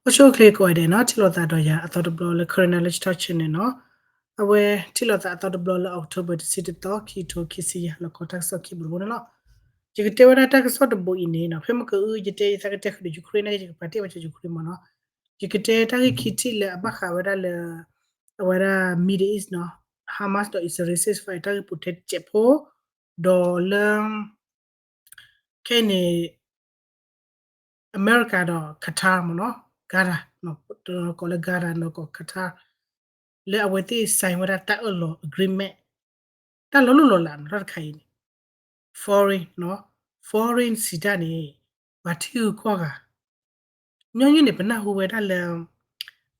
အိၣ်ဆူၣ်အိၣ်ချ့ကိးဂၤဒဲးနီၤ, ထံၣ်လိာ်သးဒီးယၤအသီတဘျီလၢ Karen Knowledge Talk Channel န့ၣ်နီၤ. အဝဲထံၣ်လိာ်သးအသီတဘျီလၢ October တဆံတသီ ခံကထိခံဆံယဲၢ် လီၤခီတၢ်ကစီၣ်ခံဘိတဘိန့ၣ်လီၤ. ယကတဲဝဲဒၣ်တၢ်ကစီၣ်တဘိအံၤန့ၣ်နီၤ, ဖဲမ့ၢ်ကအု ယတဲယသးကတဲဃုာ်ဒီး Ukraine န့ၣ် ယကပာ်တ့ၢ်ဝဲကၠီ Ukraine မ့ၢ်နီၤ. ယကတဲတၢ်ဂ့ၢ်ခံထံၣ်လၢအဘၣ်ဃးဝဲဒၣ်လၢ အဝဲဒၣ် Middle East နီၤ, Hamas ဒီး Israel ceasefire တၢ်ဂ့ၢ်ပူၤထဲတစဲးဖိ, ဒီးလၢ ခဲအံၤန့ၣ် အမဲရကၤဒီး Qatar မ့ၢ်နီၤ, Qatar နီၤ, တနီၤကိးလၢ Qatar နီၤကိး Qatar လၢအဝဲသ့ၣ် sign ဝဲဒၣ်တၢ်အၢၣ်လီၤ agreement တၢ်လီၤလိၢ်လီၤလးနီၤ တၢ်တခါအံၤန့ၣ် foreign နီၤ, foreign စံးတၢ်န့ၣ် ပှၤထံဂုၤကီၢ်ဂၤ ညီနုၢ်န့ၣ် ပနၢ်ဟူဝဲဒၣ်လၢ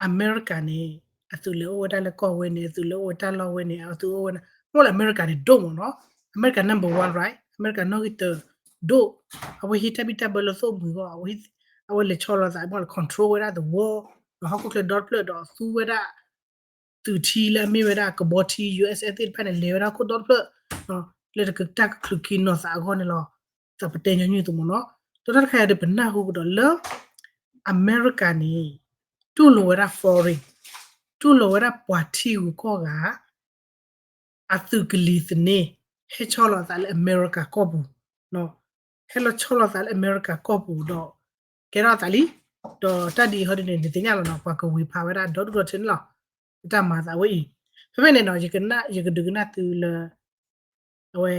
အမဲရကၤန့ၣ် အသုးလဲၤအိၣ်ဝဲဒၣ်လၢကီၢ်ဝဲန့ၣ် အသုးလဲၤအိၣ်ဝဲတၢ်လီၢ်ဝဲန့ၣ် အသုးအိၣ်ဝဲန့ၣ် မ့ၢ်လၢအမဲရကၤန့ၣ်ဒိၣ်မ့ၢ်နီၤ, အမဲရကၤ number one, right? အမဲရကၤနီၣ်ဂံၢ်တၢဒိၣ်, အဝဲဟံးတၢ်ဘံၣ်တၢ်ဘၢလၢသိၣ်မှံၤအဂီၢ်, အဝဲလဲၤဆီလီၤသး မ့ၢ်လၢ control ဝဲဒၣ် the world, ဒီးဟီၣ်ခိၣ်ချၢဒီတဖျၢၣ် ဒီးသူဝဲဒၣ် သုးထံလၢအမ့ၢ်ဝဲဒၣ်ကဘီထံ ယူၢ်အ့းအ့း သ့ၣ်တဖၣ်န့ၣ် လဲၤဝဲဒၣ်ဟီၣ်ခိၣ်ဒီတဖျၢၣ် လၢတၢ်ကကျုးခံနီၤသးအဂီၢ်န့ၣ်လီၤ. ဒီးပတဲညီနုၢ်အသိးမ့ၢ်နီၤ, ဒီးတၢ်တခါအံၤဒီး ပနၢ်ဟူကဒီးလၢ အမဲရကၤန့ၣ် တူၢ်လိာ်ဝဲဒၣ် foreign, တူၢ်လိာ်ဝဲဒၣ်ပှၤထံဂုၤကီၢ်ဂၤ အသုးကလံၤသန့ ဟဲဆီလီၤသးလၢအမဲရကၤကီၢ်ပူၤ, ဟဲလီၤဆီလီၤသးလၢအမဲရကၤကီၢ်ပူၤဒီး ကဲထီၣ်သးလံ, ဒီးတၢ်ဒ်အံၤဟီဒ်န့ၣ် နသ့ၣ်ညါလီၤနီၤ, ပှၤကဝံၤဖးဝဲဒၣ်ဒီဒူၣ်ဒီထၢန့ၣ်လီၤ. ပတၢ်မၤသးဝဲအံၤ, ဖဲဖဲန့ၣ်နီၤ ယကဒုးကနၣ်သုလၢ အဝဲ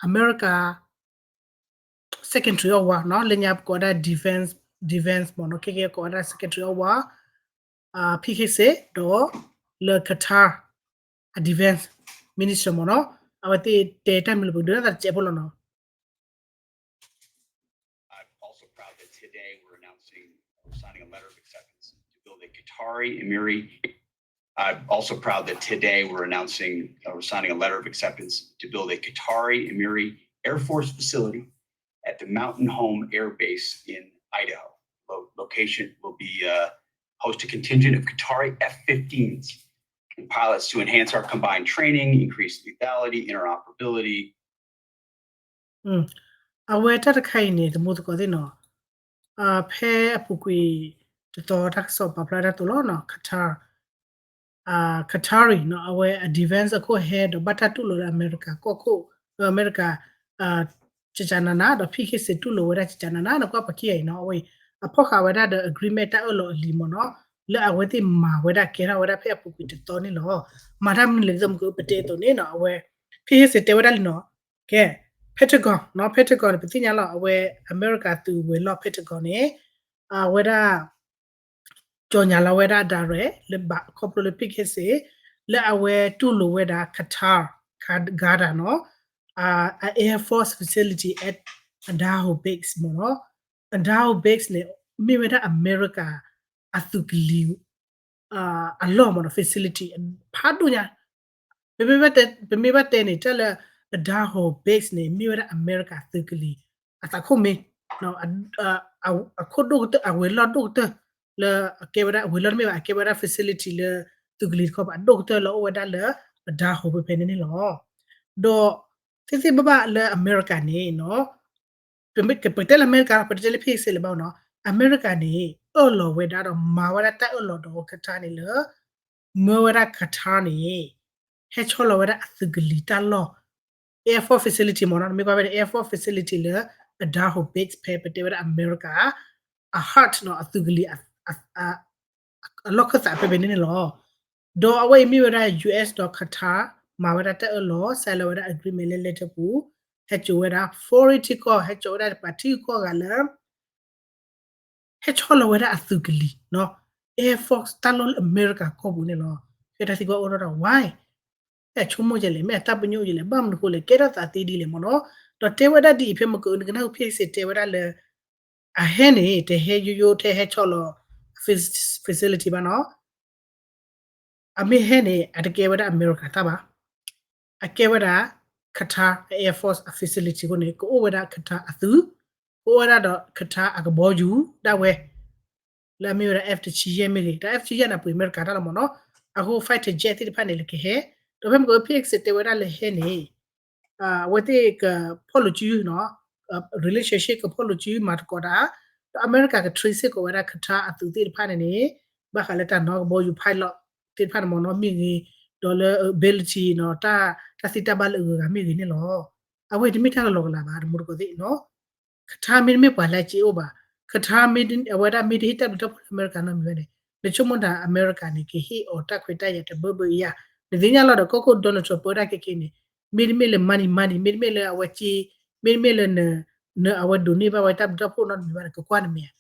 အမဲရကၤ Secretary of War နီၤ, လၢညါပကိးဝဲဒၣ် defense, defense မ့ၢ်နီၤ, ခဲကဲကိးဝဲဒၣ် Secretary of War, ဖံခ့စ့း ဒီးလၢ Qatar အ defense minister မ့ၢ်နီၤ, အဝဲသ့ၣ်တဲတၢ်မနုၤလၢပကဒုးနၢ်သးတစဲးဖိလီၤနီၤ. I'm also proud that today we're announcing, we're signing a letter of acceptance to build a Qatari Emiri I'm also proud that today we're announcing, uh, we're signing a letter of acceptance to build a Qatari Emiri Air Force facility at the Mountain Home Air Base in Idaho. Lo- location will be uh, host a contingent of Qatari F fifteens and pilots to enhance our combined training, increase lethality, interoperability, အဝဲတၢ်တခါအံၤန့ၣ် တမူသကိးသ့ၣ်နီၤ, ဖဲအပူၤကွံာ်တသီတၢ်ကစီၣ်ပာ်ဖျါဒၣ်သိးလီၤနီၤ, Qatar, Qatari နီၤ, အဝဲအ defense အခိၣ်ဟဲဒီးဘၣ်တၢ်တူၢ်လိာ်လၢအမဲရကၤကီၢ်ခိၣ်, အမဲရကၤ ကကနန ဒီး ဖံခ့စ့း တူၢ်လိာ်ဝဲဒၣ်ကကနန နကွၢ်ပှၤခံဂၤအံၤနီၤ, အဝဲအံၤ အဖီၣ်ဃာ်ဝဲဒၣ်ဒီး agreement တၢ်အၢၣ်လီၤအလံၤမ့ၢ်နီၤ, လၢအဝဲသ့ၣ်မၤဝဲဒၣ်ကဲထီၣ်ဝဲဒၣ်ဖဲအပူၤကွံာ်တသီန့ၣ်လီၤ. မၤတၢ်မနုၤလဲၣ် ဒ်သိးမ့ၢ်ကပတဲအသိးန့ၣ်နီၤ, အဝဲ ဖံခ့စ့း တဲဝဲဒၣ်လံနီၤ, ကဲ Pentagon နီၤ, Pentagon န့ၣ် ပသ့ၣ်ညါလီၤ, အဝဲအမဲရကၤသုးဝဲၤလီၢ် Pentagon န့ၣ် အဝဲဒၣ် ကြေညာလီၤဝဲဒၣ် direct လၢဘၣ်ခီဖျိလၢ ဖံခ့စ့း လၢအဝဲတူၢ်လိာ်ဝဲဒၣ် Qatar, Qatar နီၤ, a air force facility at Idaho base မ့ၢ်နီၤ, Idaho base န့ၣ် မ့ၢ်ဝဲဒၣ်အမဲရကၤအသုးကလံၤ အလီၢ်မ့ၢ်နီၤ, facility ဖးဒိၣ်ညါ, ပမ့ၢ်ဘၣ်တဲန့ၣ် တၢ်လၢ Idaho base န့ၣ် မ့ၢ်ဝဲဒၣ်အမဲရကၤသုးကလံၤ အသးခိၣ်မ့ၢ် အခိၣ်ဒိၣ်ကတၢၢ် အဝဲၤလီၢ်ဒိၣ်ကတၢၢ် လၢအကဲဝဲဒၣ် အဝဲၤလီၢ်တမ့ၢ်ဘၣ် အကဲဝဲဒၣ် facility လၢသုးကလံၤတခီပၤ အဒိၣ်ကတၢၢ်လၢအိၣ်ဝဲဒၣ်လၢ Idaho ဖဲဖဲန့ၣ်န့ၣ်လီၤ. ဒီးသ့ၣ်သ့ၣ်ဘၣ်ဘၣ်လၢအမဲရကၤန့ၣ်နီၤ ပတဲလၢအမဲရကၤ ပတဲလၢ ဖံခ့စ့း လၢၤဘၣ်နီၤ, အမဲရကၤန့ၣ် အၢၣ်လီၤဝဲဒၣ်ဒီးမၤဝဲဒၣ်တၢ်အၢၣ်လီၤဒီး Qatar န့ၣ်လၢ မၢဝဲဒၣ် Qatar န့ၣ် ဟဲဆီလီၤဝဲဒၣ်အသုးကလံၤတၢ်လီၢ် air force facility မ့ၢ်နီၤ, နမ့ၢ်ကွၢ်ဖဲန့ၣ် air force facility လၢ Idaho base ဖဲပတဲဝဲဒၣ်အမဲရကၤ အ heart နီၤ အသုးကလံၤ အလီၢ်ခၢၣ်သးဖဲဖဲန့ၣ်န့ၣ်လီၤ. ဒီးအဝဲအံၤမ့ၢ်ဝဲဒၣ် US ဒီး Qatar မၤဝဲဒၣ်တၢ်အၢၣ်လီၤ sign လီၤဝဲဒၣ် agreement လၢ letter ပူၤ ဟဲစိာ်ဝဲဒၣ် foreign ထံကီၢ် ဟဲစိာ်ဝဲဒၣ်ပှၤထံဂုၤကီၢ်ဂၤလၢ ဟဲဆီလီၤဝဲဒၣ်အသုးကလံၤနီၤ air force တၢ်လီၢ်လၢအမဲရကၤကီၢ်ပူၤန့ၣ်လီၤ. ဖဲတၢ်သံကွၢ်အိၣ်ထီၣ်ဒီး why မ့ၢ်အဆိကမိၣ်ယဲလဲၣ် မ့ၢ်အတၢ်ပညိၣ်ယဲလဲၣ် ဘၣ်မနုၤဃိလဲၣ် ကဲထီၣ်သးသ့ဒ်လဲၣ်မ့ၢ်နီၤ. ဒီးတဲဝဲဒၣ်ဒ်အံၤ ဖဲမ့ၢ်ကအု နကနၢ်ဟူ ဖံခ့စ့း တဲဝဲဒၣ်လၢ အဟဲန့ၣ် တဟဲယိယိ တဟဲဆီလီၤ facility ဘၣ်နီၤ. အမ့ၢ်ဟဲန့ၣ် အတကဲဝဲဒၣ်အမဲရကၤတၢ်ဘၣ်. အကဲဝဲဒၣ် Qatar air force အ facility အဃိန့ၣ် ကအိၣ်ဝဲဒၣ် Qatar အသုး, ကအိၣ်ဝဲဒၣ်ဒီး Qatar အကဘီယူၤဒၣ်ဝဲ လၢအမ့ၢ်ဝဲဒၣ် F တဆံယဲၢ်မ့ၢ်ဂ့ၤ, တၢ် F တဆံယဲၢ်န့ၣ် အပှ့ၤအမဲရကၤတၢ်လီၤမ့ၢ်နီၤ. အဃိ fighter jet သ့ၣ်တဖၣ်န့ၣ် လၢကဟဲ, ဒီးဖဲမ့ၢ်က ဖံခ့စ့း တဲဝဲဒၣ်လၢဟဲန့ၣ် အဝဲသ့ၣ်ကဖီၣ်လိာ်စုနီၤ, relationship ကဖီၣ်လိာ်စုမၤသကိးတၢ်, ဒီးအမဲရကၤက train စ့ၢ်ကီးဝဲဒၣ် Qatar အသုးသ့ၣ်တဖၣ်န့ၣ်န့ၣ် ဘၣ်ဃးလၢတၢ်နီၣ်ကဘီယူၤ pilot သ့ၣ်တဖၣ်န့ၣ်မ့ၢ်နီၢ်မ့ၢ်ဂ့ၤ, ဒီးလၢ ability နီၢ် တၢ်သ့တၢ်ဘၣ်လၢအဂုၤအဂၤမ့ၢ်ဂ့ၤန့ၣ်လီၤ. အဝဲတမ့ၢ်တၢ်လီၤကလၤဘၣ် တမူတကိးသ့ၣ်နီၢ် Qatar မ့တမ့ၢ်ပှၤလၢအစ့အိၣ်ဘၣ်, Qatar မ့ အဝဲဒၣ်မ့ၢ်တဟ့ၣ်တၢ်ဘျုးတၢ်ဖှိၣ်လၢအမဲရကၤနီတမံၤဘၣ်န့ၣ် နဆိကမိၣ်တၢ်အမဲရကၤန့ၣ် ကဟ့ၣ်အီၤတၢ်ခွဲးတၢ်ယာ်တဘၢဘၢအံၤဧါ. နသ့ၣ်ညါလီၤဒီး ကီၢ်ခိၣ် Donald Trump ပၢတၢ်ခဲက့န့ၣ် မ့တမ့ၢ်လၢ money money မ့တမ့ၢ်လၢအဝဲစ့, မ့တမ့ၢ်လၢ နအဝဲဒိးန့ၢ်ဘၣ်ဝဲ တၢ်ဘျုးတၢ်ဖှိၣ်နီတမံၤဘၣ်န့ၣ် ကကွၢ်နမဲာ်ဧါ.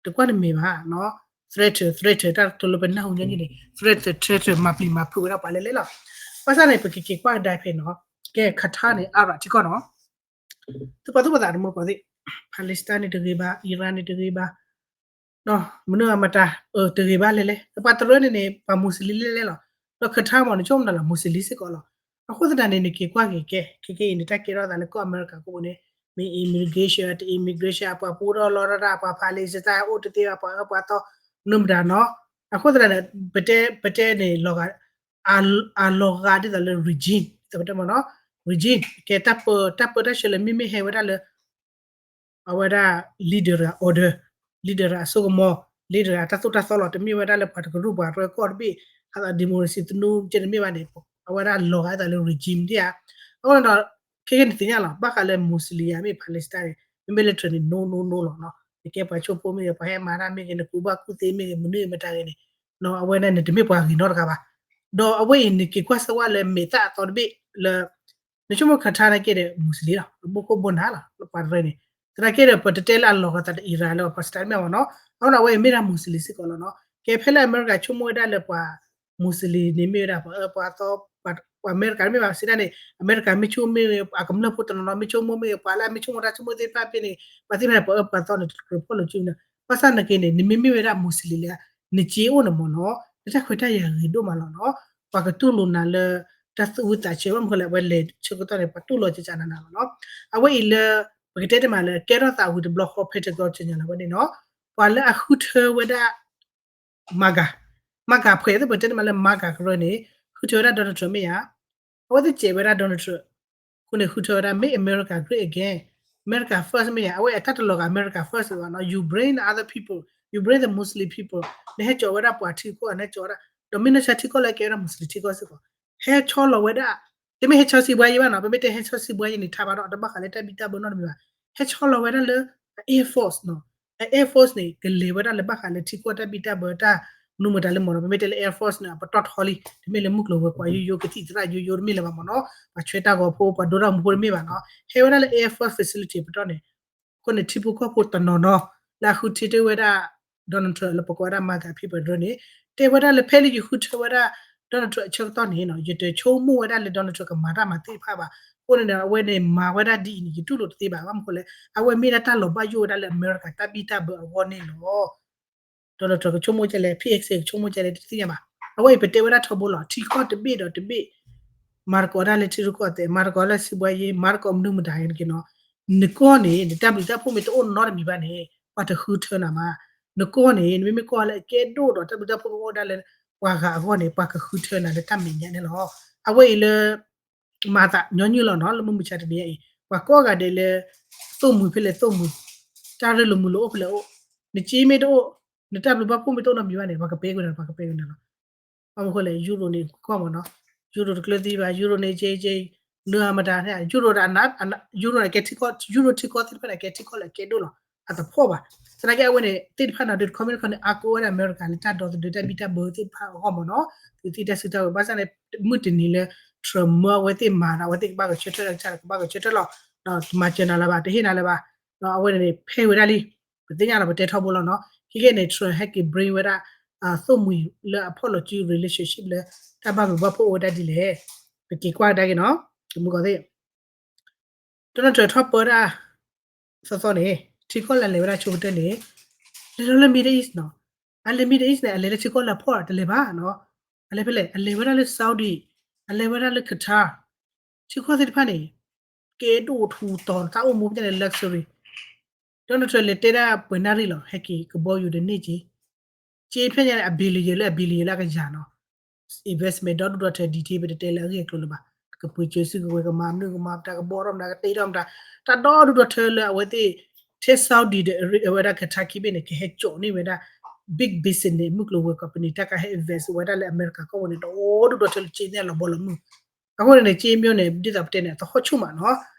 တကွၢ်နမဲာ်ဘၣ်နီၢ်. threat, threat တၢ်ကတိၤလၢပနၢ်ဟူညီနုၢ်န့ၣ် threat, threat မၤပျံၤမၤဖုးဝဲဒၣ်ပှၤလဲၣ်လဲၣ်လီၤ. ဘၣ်ဆၣ်န့ၣ် ပကက့ၤကွၢ်ကဒါဖဲနီၢ် ကဲ Qatar န့ၣ် Arab ထံကီၢ်နီၢ် သုပှၤသူၣ်ပှၤသးတမူတကိးသ့ၣ် Palestine န့ၣ်တဂ့ၤဘၣ်, Iran န့ၣ်တဂ့ၤဘၣ်, မနုၤအမတၤ တဂ့ၤဘၣ်လဲၣ်လဲၣ်. ပှၤတရၢန့ၣ်န့ၣ် ပှၤမူစလံလဲၣ်လဲၣ်လီၤ. ဒီး Qatar မ့ၢ်န့ၣ် ဆိကမိၣ်တၢ်လၢမူစလံစ့ၢ်ကီးလီၤ. အဃိသတးန့ၣ် နက့ၤကွၢ်က့ၤကဲ ခဲကနံၣ်အံၤန့ၣ် တၢ်ကဲထီၣ်သးလၢကီၢ်အမဲရကၤကအိၣ်န့ၣ် မ့ၢ် immigration တ immigration အပှၤပူထီၣ်လီၤတၢ် ပှၤ Palestine အိၣ်တသ့ဘၣ် ပှၤအၢပှၤသီ မနုၤမတၤနီၢ်. အဃိသတးန့ၣ် ပတဲ ပတဲန့ၣ်လီၤဂာ် အလီၤဂာ်ဒ်သိးလၢ regime ဒ်သိးပတဲမ့ၢ်နီၢ် regime ကဲတၢ်ပၢ တၢ်ပၢတၢ်ဆှၢလၢမ့မ့ၢ်ဟဲဝဲဒၣ်လၢ အဝဲဒၣ် leader တဂၤ order, leader တဂၤအစိကမီၤ, leader တဂၤတၢ်သိၣ်တၢ်သီလီၤ. တမ့ၢ်ဝဲဒၣ်လၢပှၤတကရူၢ်ပှၤတရၢကီၢ်တဘ့ၣ် အသိး democracy သနူကဲတမ့ၢ်ဘၣ်န့ၣ် အဝဲဒၣ်လီၤဂာ်ဒ်သိးလၢ regime ဒ်ဧါ. အဃိန့ၣ်ဒီး ခဲကနံၣ်အံၤနသ့ၣ်ညါလီၤ ဘၣ်ဃးလၢ Muslim မ့ၢ် Palestine န့ၣ် မ့မ့ၢ်လၢ trend န့ၣ် no no no လီၤနီၢ်. နကဲပှၤဆိကမိၣ်မ့ၢ်ဂ့ၤ ပှၤဟဲမၤတၢ်မ့ၢ်ဂ့ၤ နကူးဘၣ်ကူးသ့မ့ၢ်ဂ့ၤ မနုၤမတၤဂ့ၤန့ၣ် အဝဲဒၣ်န့ၣ် တမ့ၢ်ပှၤဂ့ၤနီတဂၤဘၣ်. ဒီးအဝဲအံၤနက့ၤကွၢ်စၢၤဝဲလၢမဲာ်သၣ်အသီတဘ့ၣ်လၢ နဆိကမိၣ် Qatar နာ်က့ဒီး Muslim လီၤ ဘိခိၣ်ဘိနၤလီၤ ပှၤတရၢန့ၣ် သနာ်က့ဒီး ပတတဲလၢအလီၤဂာ်သးဒီး Iran လၢ Palestine မ့ၢ်မ့ၢ်နီၢ်. အဃိဒီးအဝဲအံၤမ့ၢ်ဒၣ် Muslim စ့ၢ်ကီးလီၤနီၢ်. ကဲဖဲလၢအမဲရကၤဆိကမိၣ်ဝဲဒၣ်လၢပှၤ Muslim န့ၣ်မ့ၢ်ဝဲဒၣ်ပှၤအၢပှၤသီ ပှၤအမဲရကၤမ့ၢ်ဘၣ်စံးဒၣ်န့ၣ် အမဲရကၤမ့ၢ်ဆိကမိၣ်မ့ၢ်ဂ့ၤ အကမျၢၢ်ဖိတနီၤနီၤမ့ၢ်ဆိကမိၣ်မ့ၢ်ဂ့ၤ ပှၤလၢအမ့ၢ်ဆိကမိၣ်တၢ်ဆိကမိၣ်သ့ၣ်တဖၣ်ဖဲန့ၣ် ပှၤသ့ၣ်တဖၣ်န့ၣ် ပှၤအၢပှၤသီန့ၣ် တကြၢးဖီၣ်လိာ်စုန့ၣ် ဘၣ်ဆၣ်နာ်က့န့ၣ် နမ့မ့ၢ်ဝဲဒၣ် Muslim လၢ နစ့အိၣ်န့ၣ်မ့ၢ်နီၢ် နတၢ်ခွဲးတၢ်ယာ်ဂ့ၤဒိၣ်မးလီၤနီၢ်. ပှၤကတူၢ်လိာ်နၤလၢ တၢ်သူၣ်ဝံသးဆၢ ဘၣ်မနုၤဃိလဲၣ် အဝဲလဲၤဆၢကတီၢ်န့ၣ် ပှၤတူၢ်လိာ်ကကနၤနၤလီၤနီၢ်. အဝဲအံၤလၢ ပကတဲတမံၤလၢ ကဲထီၣ်သးဝံၤတဘျီဃီ Pentagon ကညီလီၤဝဲန့ၣ်နီၢ် ပှၤလၢအဃုထၢဝဲဒၣ် MAGA, MAGA ဖဲသ့ၣ်ပတဲတမံၤလၢ MAGA ကရၢန့ၣ် ဃုထၢဝဲဒၣ် Donald Trump မ့ၢ်ဧါ. အဝဲသ့ၣ်စဲးဝဲဒၣ် Donald Trump အဃိန့ၣ် ဃုထၢဝဲဒၣ် Make America Great Again, America First မ့ၢ်ဧါ. အဝဲအတၢ်တလီၤဂာ် America First ဘၣ်နီၢ် you bring the other people, you bring the Muslim people နဟဲကၠီၤဝဲဒၣ်ပှၤထံကီၢ် နဟဲကၠီၤဝဲဒၣ် ဒီးမ့ၢ်နီၢ်ဆါထံကီၢ်လၢကဲဝဲဒၣ် Muslim ထံကီၢ်စ့ၢ်ကီး ဟဲဆီလီၤဝဲဒၣ် တမ့ၢ်ဟဲဆီစံးဘှါယံဘၣ်နီၢ် ပမ့ၢ်တဲဟဲဆီစံးဘှါယံန့ၣ် ထါဘၣ်ဒီး တဘၣ်ဃးလၢတၢ်ဘံၣ်တၢ်ဘၢနီတမံၤဘၣ်. ဟဲဆီလီၤဝဲဒၣ်လၢ Air Force နီၢ် Air Force န့ၣ် ကလဲၤဝဲဒၣ်လၢဘၣ်ဃးလၢထံကီၢ်တၢ်ဘံၣ်တၢ်ဘၢတၢ်မနုၤမတၤလၢမ့ၢ်နီၢ် ပမ့ၢ်တဲလၢ Air Force န့ၣ် အပတီၢ်ထီလံ တမ့ၢ်လၢမုၢ်ကျိၤဝဲၤကွာ်ယိယိ ကသံၣ်သရၣ်ယိယိတမ့ၢ်လၢၤဘၣ်မ့ၢ်နီၢ် ပှၤဆွဲတၢ်ဂီၤဖိ ပှၤဒိတၢ်မူဖိတမ့ၢ်ဘၣ်နီၢ် ဟဲဝဲဒၣ်လၢ Air Force facility အပတီၢ်န့ၣ် အဃိန့ၣ် ထံဖိကီၢ်ဖိတနီၤနီၤ လၢအဃုထၢထၢဝဲဒၣ် Donald Trump လၢပကိးဝဲဒၣ် MAGA ဖံပဒရၢန့ၣ် တဲဝဲဒၣ်လၢဖဲလၢယဃုထၢဝဲဒၣ် Donald Trump အဆၢကတီၢ်န့ၣ်နီၤ ယတဆိကမိၣ်ဝဲဒၣ်လၢ Donald Trump ကမၤတၢ်မၤသ့ၣ်တဖၣ်ဘၣ်. အဃိန့ၣ်ဒီး အဝဲန့ၣ်မၤဝဲဒၣ်ဒ်အံၤန့ၣ် ယတူၢ်လိာ်တသ့ဘၣ်. ဘၣ်မနုၤဃိလဲၣ် အဝဲမ့ၢ်ဒၣ်တၢ်လီၤဘၣ်ယိၣ်ဝဲဒၣ်လၢအမဲရကၤတၢ်ဘံၣ်တၢ်ဘၢအဂီၢ်န့ၣ်လီၤ. Donald Trump ကဆိကမိၣ်ကဲလဲၣ် ဖံ X ကဆိကမိၣ်ကဲလဲၣ် တသ့ၣ်ညါဘၣ်. အဝဲအံၤပတဲဝဲဒၣ်ထီဘိလီၤ ထံကီၢ်တဘ့ၣ်ဒီးတဘ့ၣ် မၤသကိးဒၣ်လၢထံရူၢ်ကီၢ်သဲး မၤသကိးလၢစံးဘှါယံ မၤသကိးမနုၤမတၤဂ့ၤန့ၣ်က့ၤနီၤ နကီၢ်န့ၣ် နတၢ်ဘျုးတၢ်ဖှိၣ်မ့ၢ်တအိၣ်နီတမံၤဘၣ်န့ၣ် ပှၤတဃုထၢနၤမး. နကီၢ်န့ၣ် နမ့မ့ၢ်ကီၢ်လၢအကဲဒိၣ်ဒီးတၢ်ဘျုးတၢ်ဖှိၣ်အိၣ်ဒၣ်လၢပှၤဂၤအဂီၢ်န့ၣ် ပှၤကဃုထၢနၤလၢတၢ်မဲာ်ညါန့ၣ်လီၤ. အဝဲအံၤလၢ မၤသးညီနုၢ်လီၤနီၤ လၢမုၢ်မဆါတနံၤအံၤ ပှၤကိးဂၤဒဲးလၢ သိၣ်မှံၤဖဲလဲၣ်သိၣ်မှံၤ တၢ်ရ့လိာ်မုာ်လိာ်အိၣ်ဖဲလဲၣ်အိၣ် နစ့မ့ၢ်တအိၣ် နတၢ်ဘျုးဘၣ်ဖှိၣ်မ့ၢ်တအိၣ်နီတမံၤဘၣ်န့ၣ် ပှၤကပဲကွံာ်နၤ ပှၤကပဲကွံာ်နၤလီၤ. ဘၣ်မနုၤဃိလဲၣ် ယူရိၤန့ၣ်ကီၢ်မ့ၢ်နီၤ ယူရိၤတကျၢၤသံဘၣ် ယူရိၤန့ၣ်ကဲကဲ နမတၤန့ၣ် ယူရိၤဒီးအန ယူရိၤန့ၣ်ကဲထံကီၢ် ယူရိၤထံကီၢ်သ့ၣ်တဖၣ်န့ၣ် ကဲထံကီၢ်လၢအကဲဒိၣ်လီၤ အသဖှီၣ်ဘၣ်. သနာ်က့အဝဲန့ၣ် သ့ၣ်တဖၣ်န့ၣ် ဒုးတခီမ့ၢ်တခီန့ၣ် အါကိးဝဲဒၣ်အမဲရကၤလၢတၢ်ဒီသဒၢတၢ်ဘံၣ်တၢ်ဘၢသ့ၣ်တဖၣ်အဂီၢ်မ့ၢ်နီၤ သုးသ့ၣ်တၢ်စုတၢ်ဝဲၤ ဘၣ်ဆၣ်န့ၣ် မုၢ်တနံၤလၢ Trump မၢအဝဲသ့ၣ်မၤဒီး အဝဲသ့ၣ်ကဘၣ်ဂဲၤဆၢထၢၣ်တၢ်ကဘၣ်ဂဲၤဆၢထၢၣ်လီၤ ဒီးတမၤစၢၤနၤလၢၤဘၣ် တဟ့ၣ်နၤလၢၤဘၣ် ဒီးအဝဲန့ၣ်န့ၣ် ဖဲဝဲဒၣ်လံ ပသ့ၣ်ညါလီၤ ပတဲထီဘိလီၤနီၤ ခဲကဲန့ၣ် Trump ဟဲက့ၤ bring ဝဲဒၣ် သိၣ်မှံၤလၢအဖီၣ်လီၤစု relationship လၢ တၢ်ဘၣ်ဘျုးဘၣ်ဖှိၣ်အိၣ်ဝဲဒၣ်ဒ်လဲၣ် ပက့ၤကွၢ်ကဒါက့ၤနီၤ တမူကီၢ်သ့ၣ် Donald Trump ထီၣ်ပၢတၢ် သီသီန့ၣ် ထံကီၢ်လၢအလဲၤဝဲဒၣ်ဆိကတၢၢ်န့ၣ် လဲၤလီၤလၢ Middle East နီၤ အလဲၤ Middle East န့ၣ် အလဲၤလၢထံကီၢ်လၢအဖှီၣ်တလဲၤဘၣ်နီၤ အလဲၤဖဲလဲၣ် အလဲၤဝဲဒၣ်လၢ Saudi အလဲၤဝဲဒၣ်လၢ Qatar ထံကီၢ်သ့ၣ်တဖၣ်န့ၣ် ကဲဒိၣ်ထူတီၤတၢ်အိၣ်မူဖဲန့ၣ် luxury Donald Trump လဲၤတဲဒၣ်ပှဲၤနၣ်ရံၣ်လီၤ ဟဲက့ၤကဘီယူၤဒီးန့ၢ်က့ၤ က့ဖဲညါန့ၣ် အ billion လၢအ billion လၢအကယၤနီၤ investment ဒီဒူၣ်ဒီထၢ detail ပတတဲလၢအဂ့ၢ်အကျိၤလၢၤဘၣ် ကပှ့ၤစၢၤစုကဝဲၤ ကမၤမနုၤကမၤမတၤ ကဘီထီၣ်မတၤ ကတ့ထီၣ်မတၤ တၢ်ဒီဒူၣ်ဒီထၢလၢအဝဲသ့ၣ် ထဲ Saudi ဒီး အဝဲဒၣ် Qatar ခံဘ့ၣ်န့ၣ် ကဟဲကၠီန့ၢ်ဝဲဒၣ် big business မုၢ်ကျိၤဝဲၤကွာ် ပနံာ်တၢ်ကဟဲ invest ဝဲဒၣ်လၢအမဲရကၤကီၢ်ပူၤန့ၣ် တအိၣ်ဒိၣ်ဒီးထဲလၢကၠ့န့ၢ်အလီၤဘီလီၤမုၢ်, အဃိန့ၣ်န့ၣ် ကၠ့မၠိန့ၣ် ဒ်သိးပတဲန့ၣ် အသဟီၣ်ဆူၣ်မးနီၤ,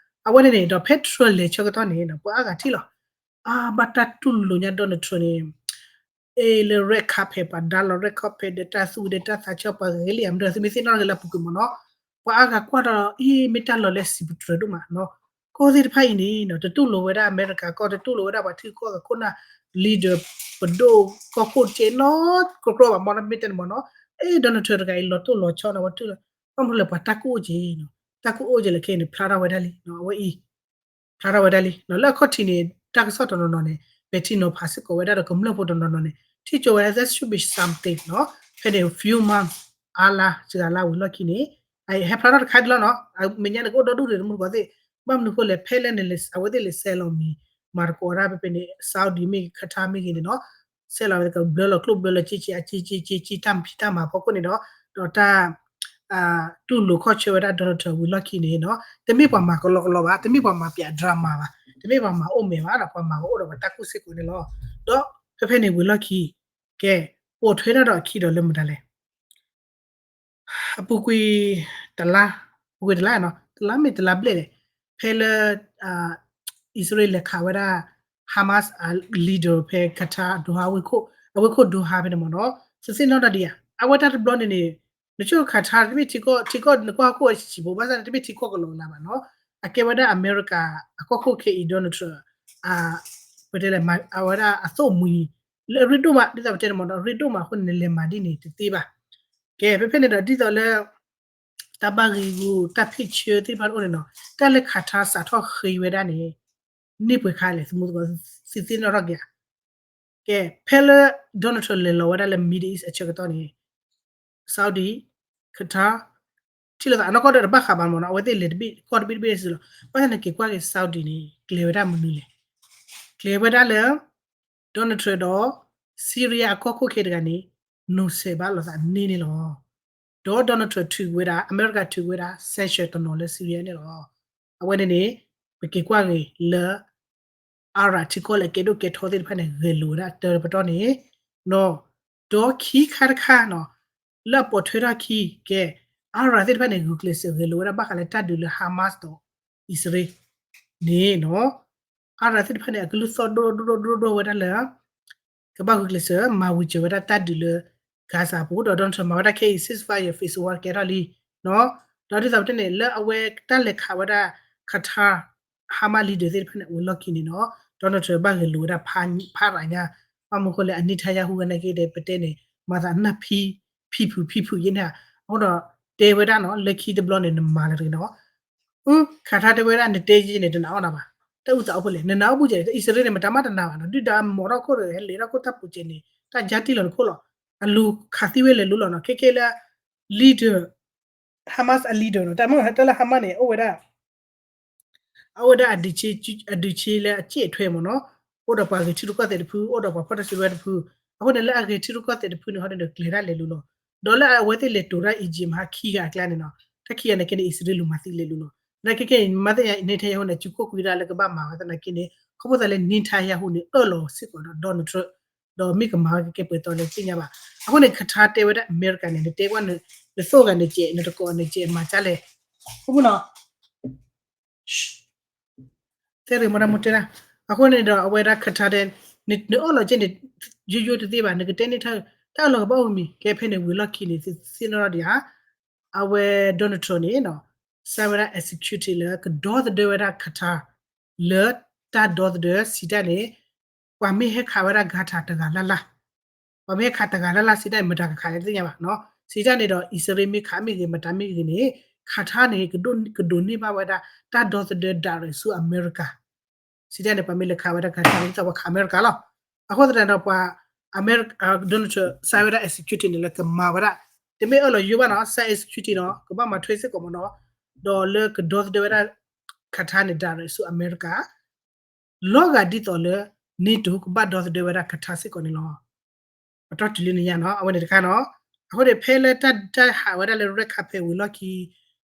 အဝဲန့ၣ်န့ၣ် ဒီးဖဲ Trump လဲၤဆၢကတီၢ်န့ၣ် ပှၤအါဂၤထံၣ်လီၤ, အါ ဘၣ်တၢ်တူၢ်လိာ်ညါ Donald Trump န့ၣ် အ့ လၢ red carpet ပှၤဒါလီၤ red carpet ဒီးတၢ်သူဒီးတၢ်သးဆၢ ပှၤဂ့ၤလံ အမဒၢသုမ့ၢ်သ့ၣ်နီၣ်က့ၤလၢအပူၤကွံာ်မးနီၤ, ပှၤအါဂၤကွၢ်ဒီး အ့ မ့ၢ်တၢ်လီၤလၢစံးပတြၢၤဒိၣ်မးနီၤ, ကီၢ်သ့ၣ်တဖၣ်အံၤန့ၣ် တတူၢ်လိာ်ဝဲဒၣ်အမဲရကၤကီၢ် တတူၢ်လိာ်ဝဲဒၣ်ပှၤထံကီၢ်အခိၣ်နၢ် leader ပဒိၣ်ကီၢ်ခိၣ်ကၠ့နီတဘျီဘၣ်မးနီၤ, မ့ၢ်တဲန့ၣ်မးနီၤ, အ့ Donald Trump တဂၤအံၤလီၤတိၢ်လီၤဆီနီၤ ပှၤတူၢ်လိာ်, ဘၣ်မနုၤလဲၣ်ပှၤတၢ်ကူၣ်အိၣ်က့ၤနီၤ, တၢ်ကူၣ်အိၣ်က့ၤလၢခဲအံၤန့ၣ် ဖျါထီၣ်ဝဲဒၣ်လံနီၤ, အဝဲအံၤ ဖျါထီၣ်ဝဲဒၣ်လံနီၤ, လၢအခီၣ်ထံးန့ၣ် တၢ်ကစီၣ်တနီၤနီၤန့ၣ် ပဲာ်ထံနီၤဖးစ့ၢ်ကီးဝဲဒၣ်ဒီးကမျၢၢ်ဖိတနီၤနီၤန့ၣ် ထံၣ်ကၠိဝဲဒၣ် there should be something နီၤ, ဖဲန့ၣ် few months အါလါ စှၤလါဝံၤလီၢ်ခံန့ၣ် ဟဲဖျါထီၣ်တခါဒံးလီၤနီၤ, မဲာ်ညါန့ၣ်ကအိၣ်ဒီဒူၣ်ဒံးတမူတကိးသ့ၣ်, ဘၣ်မနုၤဃိလဲၣ် ဖဲလၢန့ၣ် အဝဲသ့ၣ်လဲၤဆဲးလီၤမံၤ မၤသကိးဝဲဒၣ်ဖဲဖဲန့ၣ် Saudi မ့ၢ်ဂ့ၤ Qatar မ့ၢ်ဂ့ၤန့ၣ်နီၤ, ဆဲးလီၤဝဲကဘျၢလီၤကျိၣ်ဘျၢလီၤစ့စ့ အစ့စ့စ့စ့ တၢ်မဖံးတၢ်မၤဖီခိၣ်န့ၣ်ဒီး ဒီးတၢ် တူၢ်လိာ်ခီၣ်ဆၢဝဲဒၣ် Donald Trump ဝံၤလီၢ်ခံန့ၣ်နီၤ, တမ့ၢ်ပှၤမၤကလီကလီဘၣ်, တမ့ၢ်ပှၤမၤပၠး drama ဘၣ်, တမ့ၢ်ပှၤမၤအိၣ်မဲာ်ဘၣ်ဒီး ပှၤမၤကအိၣ်ဒီးပှၤတၢ်ကူၣ်စ့ၢ်ကီးန့ၣ်လီၤ. ဒီးဖဲဖဲန့ၣ်ဝံၤလီၢ်ခံ ကဲ ပိာ်ထွဲထီၣ်ဒီးအခံဒီးလၢမတၤလဲၣ် အပူၤကွံာ်တလါ, ပူၤကွံာ်တလါနီၤ, တလါမ့ၢ်တလါဘျဲၣ်လဲၣ်, ဖဲလၢ အံၣ်စရ့လးလဲၤခးဝဲဒၣ် Hamas leader ဖဲ Qatar Doha ဝ့ၢ်ခိၣ်, အဝ့ၢ်ခိၣ် Doha ဖဲန့ၣ်မ့ၢ်နီၤ, သ့ၣ်နီၣ်တၢ်ဒံးဧါ, အဝဲတၢ်တဘျီန့ၣ်န့ၣ် နဆိ Qatar တမ့ၢ်ထံကီၢ် ထံကီၢ်နကွၢ်ဟီၣ်ခိၣ်ဝဲဆံးဆံးဖိ ဘၣ်ဆၣ်န့ၣ် တမ့ၢ်ထံကီၢ်ကလီကလီဘၣ်နီၤ, အကဲဝဲဒၣ်အမဲရကၤ အကီၢ်ခိၣ်ခဲအံၤ Donald Trump ပတဲလဲၣ် အဝဲဒၣ်အသိၣ်မှံၤ လၢအရ့ဒိၣ်မး ဒ်သိးပတဲန့ၣ်မ့ၢ်နီၤ အရ့ဒိၣ်မးအဃိန့ၣ် နလဲၤမၤဒ်န့ၣ်တသ့ဘၣ်. ကဲ ဖဲဖဲန့ၣ်ဒီး ဒ်သိးလၢ တၢ်ဘၣ်ဂ့ၢ်ဂူာ် တၢ်ဖ့ၣ်ဆၢသ့ၣ်တဖၣ်တအိၣ်န့ၣ်နီၤ, တၢ်လၢ Qatar စးထီၣ်ဃ့ဝဲဒၣ်န့ၣ် န့ၢ်ပှဲၤခါလဲၣ် သမူသကိး သ့ၣ်နီၣ်ထီၣ်က့ၤဧါ. ကဲ ဖဲလၢ Donald Trump လဲၤလီၤဝဲဒၣ်လၢ Middle East အဆၢကတီၢ်န့ၣ် Saudi, Qatar ထံၣ်လိာ်သးအနီၢ်ကီၢ်ဒီးတဘၣ်ဃးဘၣ်မ့ၢ်နီၤ, အဝဲသ့ၣ်လဲၤတဘ့ၣ်ကီၢ်တဘ့ၣ်တဘ့ၣ်စ့ၢ်လီၤ. ဘၣ်ဆၣ်န့ၣ်က့ၤကွၢ်က့ၤ Saudi န့ၣ် ကျဲၤဝဲဒၣ်မနုၤလဲၣ်, ကျဲၤဝဲဒၣ်လၢ Donald Trump ဒီး Syria အကီၢ်ခိၣ်ခဲတဂၤန့ၣ် နီၤစဲးဘၣ်လိာ်သးန့ၣ်န့ၣ်လီၤ. ဒီး Donald Trump ထုးကွံာ်ဝဲဒၣ် အမဲရကၤထုးကွံာ်ဝဲဒၣ် sanction တနီၤလၢ Syria န့ၣ်လီၤ. အဝဲန့ၣ်န့ၣ် ပက့ၤကွၢ်က့ၤလၢ Arab ထံကီၢ်လၢအကဲဒိၣ်ကဲထီသ့ၣ်တဖၣ်န့ၣ် ဂဲၤလိာ်ဝဲဒၣ်တၢ်ပတီၢ်န့ၣ်နီၤ, ဒီးခံခါတခါနီၤ, လၢအပိာ်ထွဲထီၣ်ခံ ကဲ Arab သ့ၣ်တဖၣ်န့ၣ် ဂုာ်ကျဲးစၢးဂဲၤလိာ်ဝဲဒၣ်ဘၣ်ဃးလၢတၢ်ဒုးလၢ Hamas ဒီး အံၣ်စရ့လး န့ၣ်နီၤ, Arab သ့ၣ်တဖၣ်န့ၣ် အကလုၢ်သီၣ်ဒိၣ်ဒိၣ်ဒိၣ်ဒိၣ်ဒိၣ်ဝဲဒၣ်လၢ ကဘၣ်ဂုာ်ကျဲးစၢး မၤဝံၤစၢၤဝဲဒၣ်တၢ်ဒုးလၢ Gaza အပူၤ ဒီး Donald Trump မၤဝဲဒၣ်ခဲအံၤ ceasefire phase one ကဲထီၣ်လံနီၤ, ဒီးဒ်သိးပတဲန့ၣ် လၢအဝဲတၢ်လဲၤခးဝဲဒၣ် Qatar Hamas leader သ့ၣ်တဖၣ်န့ၣ် အဝဲလီၢ်ခံန့ၣ်နီၤ, Donald Trump ဘၣ်ဂဲၤလိာ်ဝဲဒၣ်ဖးရၤညါ, ဘၣ်မနုၤဃိလဲၣ် အ Netanyahu နာ်က့ဒီး ပတဲန့ၣ် မၤသးနၢ်ဖံ ဖံဖုဖံဖုယဲၢ်န့ၣ်, အဃိဒီး တဲဝဲဒၣ်နီၤ လၢခံတဘျီန့ၣ် နမၤလၢတဂ့ၤနီၤ Qatar တဲဝဲဒၣ် နတဲယဲန့ၣ် တနာ်အီၣ်နၤဘၣ်, တၢ်အုၣ်သးအိၣ်ဖဲလဲၣ် နနာ်အီၣ်ဘူးကဲး အံၣ်စရ့လးန့ၣ် မတၤမးတနာ်ဘၣ်နီၤ, ဒုၣ်ဒါမီၤထီၣ်ခိၣ်ဒီး ဟဲလဲၤထီၣ်ခိၣ်တၢ်ပူၤကဲးန့ၣ် တၢ်ယါတံၢ်လီၤနခိၣ်လီၤ, အလူၤခးသံဝဲလဲၤလူၤလီၤနီၤ, ခဲခဲလၢ leader Hamas အ leader နီၤ, တၢ်မ့ၢ်ဟဲတၢ်လၢ Hamas န့ၣ် အိၣ်ဝဲဒၣ် အအိၣ်ဝဲဒၣ် အဒုးဆ့လၢအစ့ၣ်အထွဲမ့ၢ်နီၤ, အိၣ်ဒီးပှၤဂဲၤထံရူၢ်ကီၢ်သဲးတဖု အိၣ်ဒီးပှၤဖီၣ်တၢ်စုကဝဲၤတဖု, အဃိန့ၣ်လၢအဂဲၤထံရူၢ်ကီၢ်သဲးတဖုန့ၣ် ဟီဒ်န့ၣ် ကျဲၤတၢ်လဲၤလူၤလီၤ, ဒီးလၢအဝဲသ့ၣ်လဲၤတိၤတၢ် Egypt မဟါခံဂၤအကျါန့ၣ်နီၤ, တၢ်ခံဂၤန့ၣ်ကဲန့ၣ် အံၣ်စရ့လးလူၤမၤသံလဲၤလူၤလီၤ, သနာ်က့ခဲအံၤ မ့ၢ်သ့ၣ်ညါ Netanyahu န့ၣ် စုခိၣ်ကွံာ်ဒၣ်လၢကဘၣ်မၤဝဲသနာ်က့န့ၣ်, ခီဖျိသးလၢ Netanyahu န့ၣ် အၢၣ်လီၤစ့ၢ်ကီးဒီး Donald Trump ဒီးမ့ၢ်ကမၤဝဲကကဲပှဲၤသီလၢသ့ၣ်ညါဘၣ်, အဃိန့ၣ် Qatar တဲဝဲဒၣ်အမဲရကၤန့ၣ် နတဲကွၢ် နသိၣ်ဂၤနကဲး နတကိးနကဲး မၤကၢ်လဲၣ်, အဃိနီၤ တဲရမတမူတဲဒၣ်, အဃိန့ၣ်ဒီးအဝဲဒၣ် Qatar တဲ နအၢၣ်လီၤကဲန့ၣ် ယိယိတသ့ဘၣ် နကတဲန့ၢ်တၢ်အၢၣ်လီၤကဘၣ်အိၣ်မံၤ, ကဲဖဲန့ၣ်ဝံၤလီၢ်ခံန့ၣ် သ့ၣ်နီၣ်ထီၣ်ဒံးဧါ, အဝဲ Donald Trump န့ၣ် စၢ်ဝဲဒၣ် executive လၢကဒီသဒၢဝဲဒၣ် Qatar လၢတၢ်ဒီသဒၢစံးတၢ်န့ၣ် ပှၤမ့ၢ်ဟဲခးဝဲဒၣ် Qatar တဂၤလၢ်လၢ် ပှၤမ့ၢ်ဟဲခးတဂၤလၢ်လၢ်စံးတၢ်န့ၣ် မတၤကခးလဲၣ်တသ့ၣ်ညါဘၣ်နီၤ, စံးတၢ်န့ၣ်ဒီး အံၣ်စရ့လးမ့ၢ်ခးမ့ၢ်ဂ့ၤ မတၤမ့ၢ်ဂ့ၤန့ၣ် Qatar န့ၣ် ကဒိးန့ၢ်ဘၣ်ဝဲဒၣ် တၢ်ဒီသဒၢ direct ဆူအမဲရကၤ စံးတၢ်န့ၣ် ပှၤမ့ၢ်လဲၤခးဝဲဒၣ် Qatar န့ၣ် ဒ်သိးပှၤခးအမဲရကၤလီၤ, အဃိသတးဒီးပှၤ အမဲရကၤ Donald Trump စၢ်ဝဲဒၣ် executive န့ၣ် လၢကမၤဝဲဒၣ် တမ့ၢ်အၢၣ်လီၤယိဘၣ်နီၤ စၢ် executive နီၤ ကဘၣ်မၤထွဲစ့ၢ်ကီးမ့ၢ်နီၤ, ဒီးလၢကဒီသဒၢဝဲဒၣ် Qatar န့ၣ် direct ဆူအမဲရကၤ လီၤဂာ်ဒ်သိးလၢ NATO ကဘၣ်ဒီသဒၢဝဲဒၣ် Qatar စ့ၢ်ကီးန့ၣ်လီၤ. ပတီၢ်တုၤလၢနညါနီၤ အဝဲန့ၣ်တခါနီၤ, အဃိန့ၣ် ဖဲလၢတၢ်ဟးဝဲဒၣ်လၢ red carpet ဝံၤလီၢ်ခံ,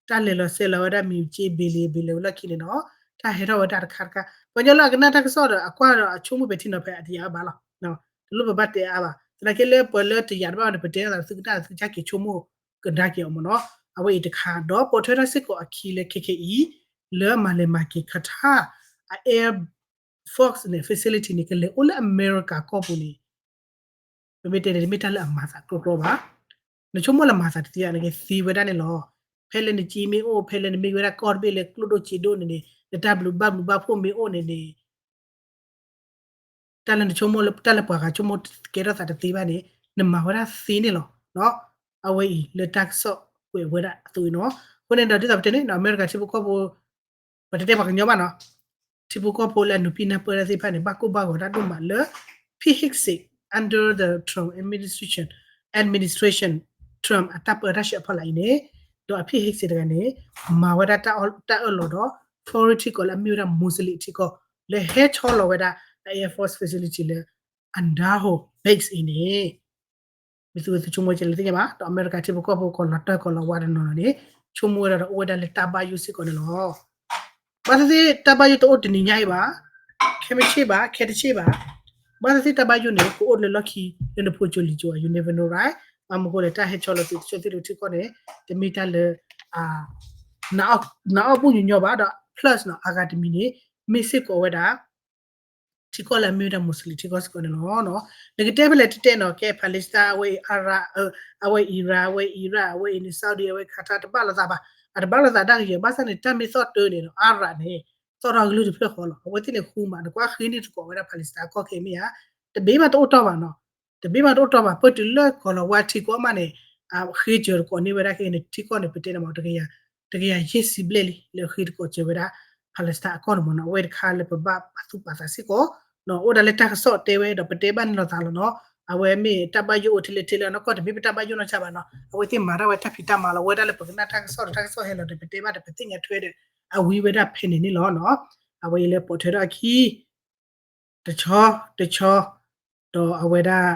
တၢ်လဲၤလီၤဆဲးလီၤဝဲဒၣ်မံၤက့ ဘ့ၣ်လ့ဘ့ၣ်လ့ဝံၤလီၢ်ခံန့ၣ်နီၤ, တၢ်ဟဲထီၣ်ဝဲဒၣ်တခါတခါ, ပှၤကညီလၢအကနၣ်တၢ်ကစီၣ်ဒီး အကွၢ်ဒီးအဆိကမိၣ်ပဲာ်ထံနီၤဖးအတယာ်ဝဲဘၣ်လီၤ. တလိၣ်ပဘၣ်တဲအါဘၣ်. သနာ်က့လၢပှၤလၢတယာ်တဘၣ်ဒီး ပတဲသးသုကနၣ်သုကစၢ်က့ၤဆိကမိၣ်ကဒါက့ၤအီၤမ့ၢ်နီၤ. အဝဲအံၤတခါ ဒီးပိာ်ထွဲထီၣ်စ့ၢ်ကီးအခံလၢခဲခဲအံၤ လၢမၤလဲၤမၤက့ၤ Qatar အ Air Force န့ၣ် facility န့ၣ် ကလဲၤအိၣ်လၢအမဲရကၤကီၢ်ပူၤန့ၣ် ပမ့ၢ်တဲန့ၣ် တမ့ၢ်တၢ်လၢအမၤသးကြီကြီဘၣ်. နဆိကမိၣ်လၢမၤသးတသ့ဘၣ်န့ၣ် ကသ့ဝဲဒၣ်န့ၣ်လီၤ. ဖဲလၢနစ့မ့ၢ်အိၣ် ဖဲလၢနမ့ၢ်ဝဲဒၣ်ကီၢ်တဘ့ၣ်လၢကျိၣ်ဒိၣ်စ့ဒိၣ်န့ၣ်န့ၣ် နတၢ်ဘျုးဘၣ်ဘျုးဘၣ်ဖှိၣ်မ့ၢ်အိၣ်န့ၣ်န့ၣ် တၢ်လၢနဆိကမိၣ်လၢ တၢ်လၢပှၤဂၤဆိကမိၣ်ကဲထီၣ်သးတသ့ဘၣ်န့ၣ် နမၤဝဲဒၣ်သ့န့ၣ်လီၤ. အဝဲအံၤလၢတၢ်ကစီၣ်ကွဲးဝဲဒၣ်အသိးအံၤနီၤ. အဃိန့ၣ်ဒီး ဒ်သိးပတဲန့ၣ် အမဲရကၤထံဖိကီၢ်ဖိ ပတတဲပှၤကညီဘၣ်နီၤ, ထံဖိကီၢ်ဖိလၢအနုာ်ပံနၢ်ပၢၢ်တၢ်သ့ၣ်တဖၣ်န့ၣ် ဘၣ်ကိၢ်ဘၣ်ဂီၤတၢ်ဒိၣ်မးလၢ Pete Hegseth under the Trump administration, administration Trump အတၢ်ပၢတၢ်ဆှၢအဖီလာ်အံၤန့ၣ်, ဒီးအ Pete Hegseth တဂၤန့ၣ် မၤဝဲဒၣ်တၢ်အၢၣ်လီၤဒီး foreign ထံကီၢ်လၢအမ့ၢ်ဝဲဒၣ် Muslim ထံကီၢ် လၢဟဲဆီလီၤဝဲဒၣ် Air Force facility လၢ Andaho base အံၤန့ၣ် မ့ၢ်သုဝဲသုဆိကမိၣ်ကဲလၢသ့ၣ်ညါဘၣ်, ဒီးအမဲရကၤထံဖိကီၢ်ဖိကီးလီၤတၢ်ကီးလီၤဝါတနီၤနီၤန့ၣ် ဆိကမိၣ်ဝဲဒၣ်ဒီးအိၣ်ဝဲဒၣ်လၢတၢ်ဘၣ်ယိၣ်စ့ၢ်ကီးန့ၣ်လီၤ. ဘၣ်သ့ၣ်သ့ၣ်တၢ်ဘၣ်ယိၣ်တအိၣ်တနံၤညါအံၤဘၣ်, ခဲမုၢ်ဆ့ၣ်ဘၣ် ခဲတဆ့ၣ်ဘၣ်, ဘၣ်သ့ၣ်သ့ၣ်တၢ်ဘၣ်ယိၣ်န့ၣ် ကအိၣ်လၢလီၢ်ခံလၢနဖိကၠိလံၤကၠိ you never know, right? ဘၣ်မနုၤဃိလဲၣ် တၢ်ဟဲဆီလီၤသုးတဆီၣ်သံလိာ်ထံကီၢ်န့ၣ် တမ့ၢ်တၢ်လၢ နအီၣ်ပူၣ်ညီညီဘၣ်ဒီး plus နီၤ အဂၤတမံၤန့ၣ် မ့ၢ်စ့ၢ်ကီးဝဲဒၣ် ထံကီၢ်လၢအမ့ၢ်ဝဲဒၣ် Muslim ထံကီၢ်စ့ၢ်ကီးန့ၣ်လီၤ. နကတဲဖဲလဲၣ်တတဲနီၤ ကဲ Palestine အဝဲအံၤ Arab အဝဲအံၤ Iran အဝဲအံၤန့ၣ် Saudi အဝဲ Qatar တဘၣ်လိာ်သးဘၣ်, အတဘၣ်လိာ်သးဒၣ်ကယဲၢ် ဘၣ်ဆၣ်န့ၣ် တၢ်မ့ၢ်သီၣ်တၢ်န့ၣ်ဒီး Arab န့ၣ် သီၣ်ထီၣ်ကလုၢ်တဖျၢၣ်ဃီလီၤ. အဝဲသ့ၣ်န့ၣ်ဃူမး နကွၢ်ဃ့န့ၢ်သကိးဝဲဒၣ် Palestine ကီၢ်ခဲအံၤမ့ၢ်ဧါ, တဘ့ၣ်ဘၣ်တအိၣ်တီၢ်ဘၣ်နီၤ, တဘ့ၣ်ဘၣ်တအိၣ်တီၢ်ဘၣ် ပၢၢ်တုၤလၢကီးလီၤဝါထံကီၢ်မးန့ၣ် ဃ့စၢၤသကိးန့ၢ်ဝဲဒၣ်ခဲအံၤန့ၣ် ထံကီၢ်န့ၣ် ပတဲန့ၣ်မး တကယၤယဲၢ်ဆံဘျဲၣ်လံ လၢဃ့သကိးစၢၤဝဲဒၣ် Palestine အကီၢ်န့ၣ်မးနီၤ. အဝဲတခါလၢပဘၣ်ပာ်သူၣ်ပာ်သးစ့ၢ်ကီး အိၣ်ဒၣ်လၢတၢ်ကစီၣ်တဲဝဲဒီးပတဲဘၣ်န့ၣ်လိာ်သးလီၤနီၤ. အဝဲမ့ၢ်တၢ်ဘၣ်ယိၣ်အိၣ်ထဲလဲၣ်ထဲလဲၣ်နီၢ်ကီၢ် တမ့ၢ်ပတၢ်ဘၣ်ယိၣ်နီၢ်ဆါဘၣ်နီၤ. အဝဲသ့ၣ်မၤတၢ်ဝဲတၢ်ဖံးတၢ်မၤလီၤ ဝဲဒၣ်လၢပကနၣ်တၢ်ကစီၣ်ဒီးတၢ်ကစီၣ်ဟဲလီၤဒီး ပတဲဘၣ်ဒီးပသ့ၣ်ညါထွဲဒီး အဝံၤဝဲဒၣ်ဖဲန့ၣ်န့ၣ်လီၤနီၤ. အဝဲအံၤလၢပိာ်ထွဲထီၣ်အခံ တဆီ တဆီ ဒီးအဝဲဒၣ်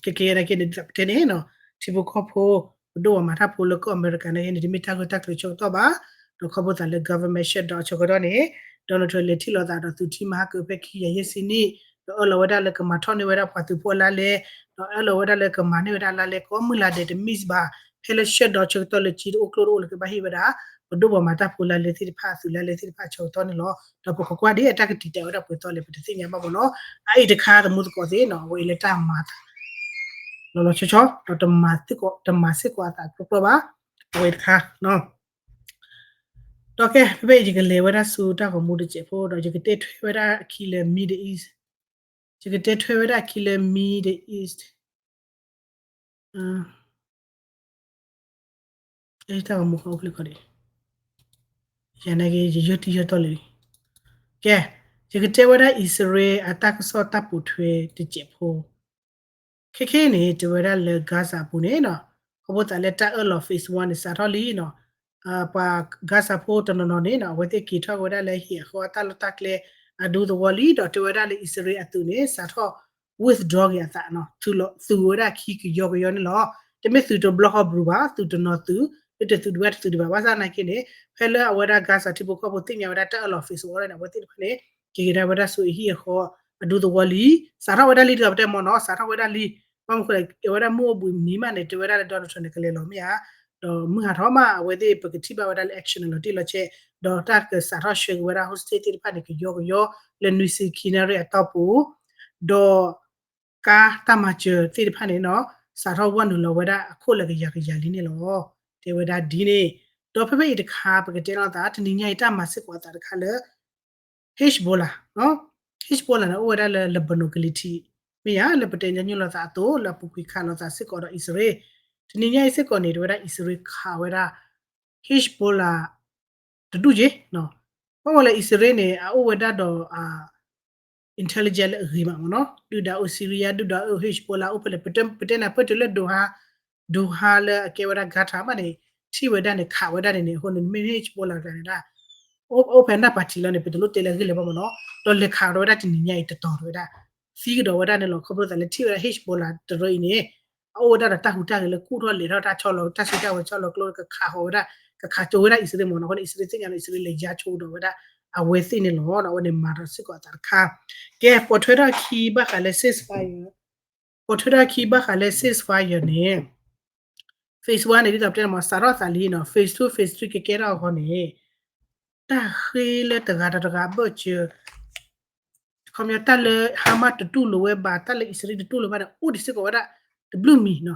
ကဲကဲနာ်က့န့ၣ် ဒ်သိးပတဲန့ၣ်နီၤ ထံဖိကီၢ်ဖိ ပဒိၣ်ပှၤမၤတၢ်ဖိလၢကီၢ်အမဲရကၤနာ်က့န့ၣ် တမ့ၢ်တၢ်ဂ့ၢ်တၢ်ကျိၤဆၢကတီၢ်ဘၣ်, ဒီးခီဖျိသးလၢ government shutdown အဆၢကတီၢ်န့ၣ် Donald Trump လဲၤထံၣ်လိာ်သးဒီးသုးထံမၤဟါကၢၤဖဲခံကယၤယဲၢ်ဆံနံၣ်, ဒီးအၢၣ်လီၤဝဲဒၣ်လၢကမၤထီၣ်န့ၢ်ဝဲဒၣ်ပှၤသုးဖိအလါလဲ, ဒီးအၢၣ်လီၤဝဲဒၣ်လၢကမၤန့ၢ်ဝဲဒၣ်လါလဲကိးမုၢ်လါဒဲးတမံၢ်ဘၣ်, ဖဲလၢ shutdown ဆၢကတီၢ်လၢကၠံတအိၣ်ကျိၣ်တအိၣ်လၢကဘၣ်ဟ့ၣ်ဝဲဒၣ် ပဒိၣ်ပှၤမၤတၢ်ဖိလါလဲသ့ၣ်တဖၣ် အသုးလါလဲသ့ၣ်တဖၣ်အဆၢကတီၢ်န့ၣ်လီၤ. ဒီးပကကွၢ်ဒ်အတၢ်ကတံာ်တာ်ဝဲဒၣ်ပှဲၤသီလဲၣ် ပတသ့ၣ်ညါဘၣ်မးနီၤ. အအံၤတခါသမူသကိးသ့ၣ်နီၤ အဝဲအံၤလၢတၢ်မၤသး လီၤလီၤဆီဆီ ဒီးတမၤစ့ၢ်ကီးအသးကြီကြီဘၣ်, အဝဲအံၤတခါ ဒီးကဲ ဖဲဖဲအံၤယကလဲၤဝဲဒၣ်ဆူတၢ်ဂီၤမူတစဲးဖိဒီး ယကတဲထွဲဝဲဒၣ်အခံလၢ Middle East, ယကတဲထွဲဝဲဒၣ်အခံလၢ Middle East, တၢ်ဂီၤမူဃီအိၣ်ဖျဲၣ်ခီဒံး, ယနာ်က့ ယယၢတံၢ်ယၢတံၢ်လံ, ကဲ, ယကတဲဝဲဒၣ်အံၣ်စရ့လးအတၢ်ကစီၣ်တၢ်ပိာ်ထွဲတစဲးဖိ ခဲခဲအံၤန့ၣ် တဲဝဲဒၣ်လၢ Gaza အပူၤန့ၣ်နီၤ, ခီဖျိသးလၢတၢ်အၢၣ်လီၤ phase one န့ၣ် စးထီၣ်လံနီၤ, ပှၤ Gaza ဖိတနီၤနီၤန့ၣ်နီၤ အဝဲသ့ၣ်က့ၤထီၣ်က့ၤဝဲဒၣ်လၢဟံၣ်အဃီအတၢ်လီၢ်တၢ်ကျဲ အဒူသဝီလံ ဒီးတဲဝဲဒၣ်လၢအံၣ်စရ့လးအသုးန့ၣ် စးထီၣ် withdraw က့ၤအသးနီၤ, သုးဝဲဒၣ်ခံကယီကယီန့ၣ်လီၤ. တမ့ၢ်သုးတဘျီဃီဘြူၤဘၣ်, သုးတနီၤသုး, လၢတသုးဒုးဝဲဒၣ်တသုးဒံးဘၣ်, ဘၣ်ဆၣ်နာ်က့န့ၣ် ဖဲလၢအဝဲဒၣ် Gaza ထံဖိကီၢ်ဖိသ့ၣ်ညါဝဲဒၣ်တၢ်အၢၣ်လီၤ phase one န့ၣ် အဝဲသ့ၣ်တဖၣ်န့ၣ် က့ၤကဒါဝဲဒၣ်ဆူအဟံၣ်အဃီ အဒူသဝီလံ, စးထီၣ်ဝဲဒၣ်လံ ဒ်သိးပတဲမ့ၢ်နီၤ, စးထီၣ်ဝဲဒၣ်လံ, ဘၣ်မနုၤဃိလဲၣ် အဝဲဒၣ်မုၢ်အိၣ်ဘှံးနံၤမးန့ၣ် တဲဝဲဒၣ်လၢ Donald Trump န့ၣ် ကလဲၤလီၤမ့ၢ်ဧါ, ဒီးမုၢ်ဟါထီၣ်မး အဝဲသ့ၣ်ပကထံၣ်ဘၣ်ဝဲဒၣ်လၢ action န့ၣ်လီၤတံၢ်လီၤဆဲး, ဒီးတၢ်ကစးထီၣ်ဆှၢက့ၤဝဲဒၣ် hostage သ့ၣ်တဖၣ်န့ၣ် ကယီကယီ လၢနွံဆံခံနၣ်ရံၣ်အတီၢ်ပူၤ, ဒီး ကါတၢ်မၤစၢၤသ့ၣ်တဖၣ်န့ၣ်နီၤ, စးထီၣ်ဝဲနုာ်လီၤဝဲဒၣ်အခိၣ်လၢကယၤကယၤလံန့ၣ်လီၤ. တဲဝဲဒၣ်ဒ်န့ၣ်, ဒီးဖဲဖဲအံၤတခါ ပကတဲလိာ်သး တနံၤညါအံၤတၢ်မၤစ့ၢ်ကီးအသးတခါလၢ Hezbollah, Hezbollah န့ၣ် အိၣ်ဝဲဒၣ်လၢ Lebanon ကလံၤထံး, မ့ၢ်ယၤ လၢပတဲညီနုၢ်လိာ်သးအသိး လၢအပူၤကွံာ်ခးလိာ်သးစ့ၢ်ကီးဒီးအံၣ်စရ့လး, တနံၤညါအံၤစ့ၢ်ကီးန့ၣ် တဲဝဲဒၣ်အံၣ်စရ့လးခးဝဲဒၣ် Hezbollah တဒူၣ်က့ၤ, ဘၣ်ဝဲလၢအံၣ်စရ့လးန့ၣ် အအိၣ်ဝဲဒၣ်ဒီး intelligence လၢအဂ့ၤမးမ့ၢ်နီၤ, ဒုၣ်ဒါအိၣ် Syria ဒုၣ်ဒါအိၣ် Hezbollah အိၣ်ဖဲလဲၣ်, ပတဲနၤပၢၢ်တုၤလၢ Doha, Doha လၢအကဲဝဲဒၣ် Qatar မးန့ၣ် ထံၣ်ဝဲဒၣ်န့ၣ် ခးဝဲဒၣ်န့ၣ်န့ၣ်, အဃိန့ၣ် မ့ၢ် Hezbollah တဂၤန့ၣ်ဒၣ် အိၣ်ဖဲနၢ်ပၤတံၢ်လီၤန့ၣ် ပတလိၣ်တဲလၢအဂ့ၢ်လၢၤဘၣ်မ့ၢ်နီၤ, ဒီးလဲၤခးဒီးဝဲဒၣ်တနံၤညါအံၤတတီၤတဲဝဲဒၣ် သံကဒီးဝဲဒၣ်န့ၣ်လီၤ. ခီဖျိသးလၢထံၣ်ဝဲဒၣ် Hezbollah တရၢအံၤန့ၣ် အအိၣ်ဝဲဒၣ်ဒီးတၢ်ဟူးတၢ်ဂဲၤလၢကူၣ်ထီၣ်လဲၤထီၣ်တၢ်ဆီလီၤ တၢ်စုတၢ်ဝဲၤဆီလီၤကျိ ကခးဃီၤဝဲဒၣ် ကခးကၠိဝဲဒၣ်အံၣ်စရ့လးမ့ၢ်နီၤ, အဃိန့ၣ် အံၣ်စရ့လးသ့ၣ်ညါလၢအံၣ်စရ့လးလဲၤယါဆိဒီးဝဲဒၣ် အဝဲသ့ၣ်န့ၣ်လီၤ. အဝဲန့ၣ်မၤထီၣ်စ့ၢ်ကီးအသးတခါ. ကဲ ပိာ်ထွဲထီၣ်အခံဘၣ်ဃးလၢ ceasefire, ပိာ်ထွဲထီၣ်အခံဘၣ်ဃးလၢ ceasefire န့ၣ် phase one န့ၣ် ဒ်သိးပတဲန့ၣ်မ့ၢ် စးထီၣ်သးလံနီၤ, phase two, phase three ကကဲထီၣ်အဂီၢ်န့ၣ် တၢ်ဃ့လၢတဂၤဒီးတဂၤအဘၢၣ်စၢၤ ခီပညီတၢ်လၢ Hamas တတူၢ်လိာ်ဝဲဘၣ်, တၢ်လၢအံၣ်စရ့လးတတူၢ်လိာ်ဘၣ်န့ၣ် အိၣ်ဒံးစ့ၢ်ကီးဝဲဒၣ်တဘျုးမံၤနီၤ.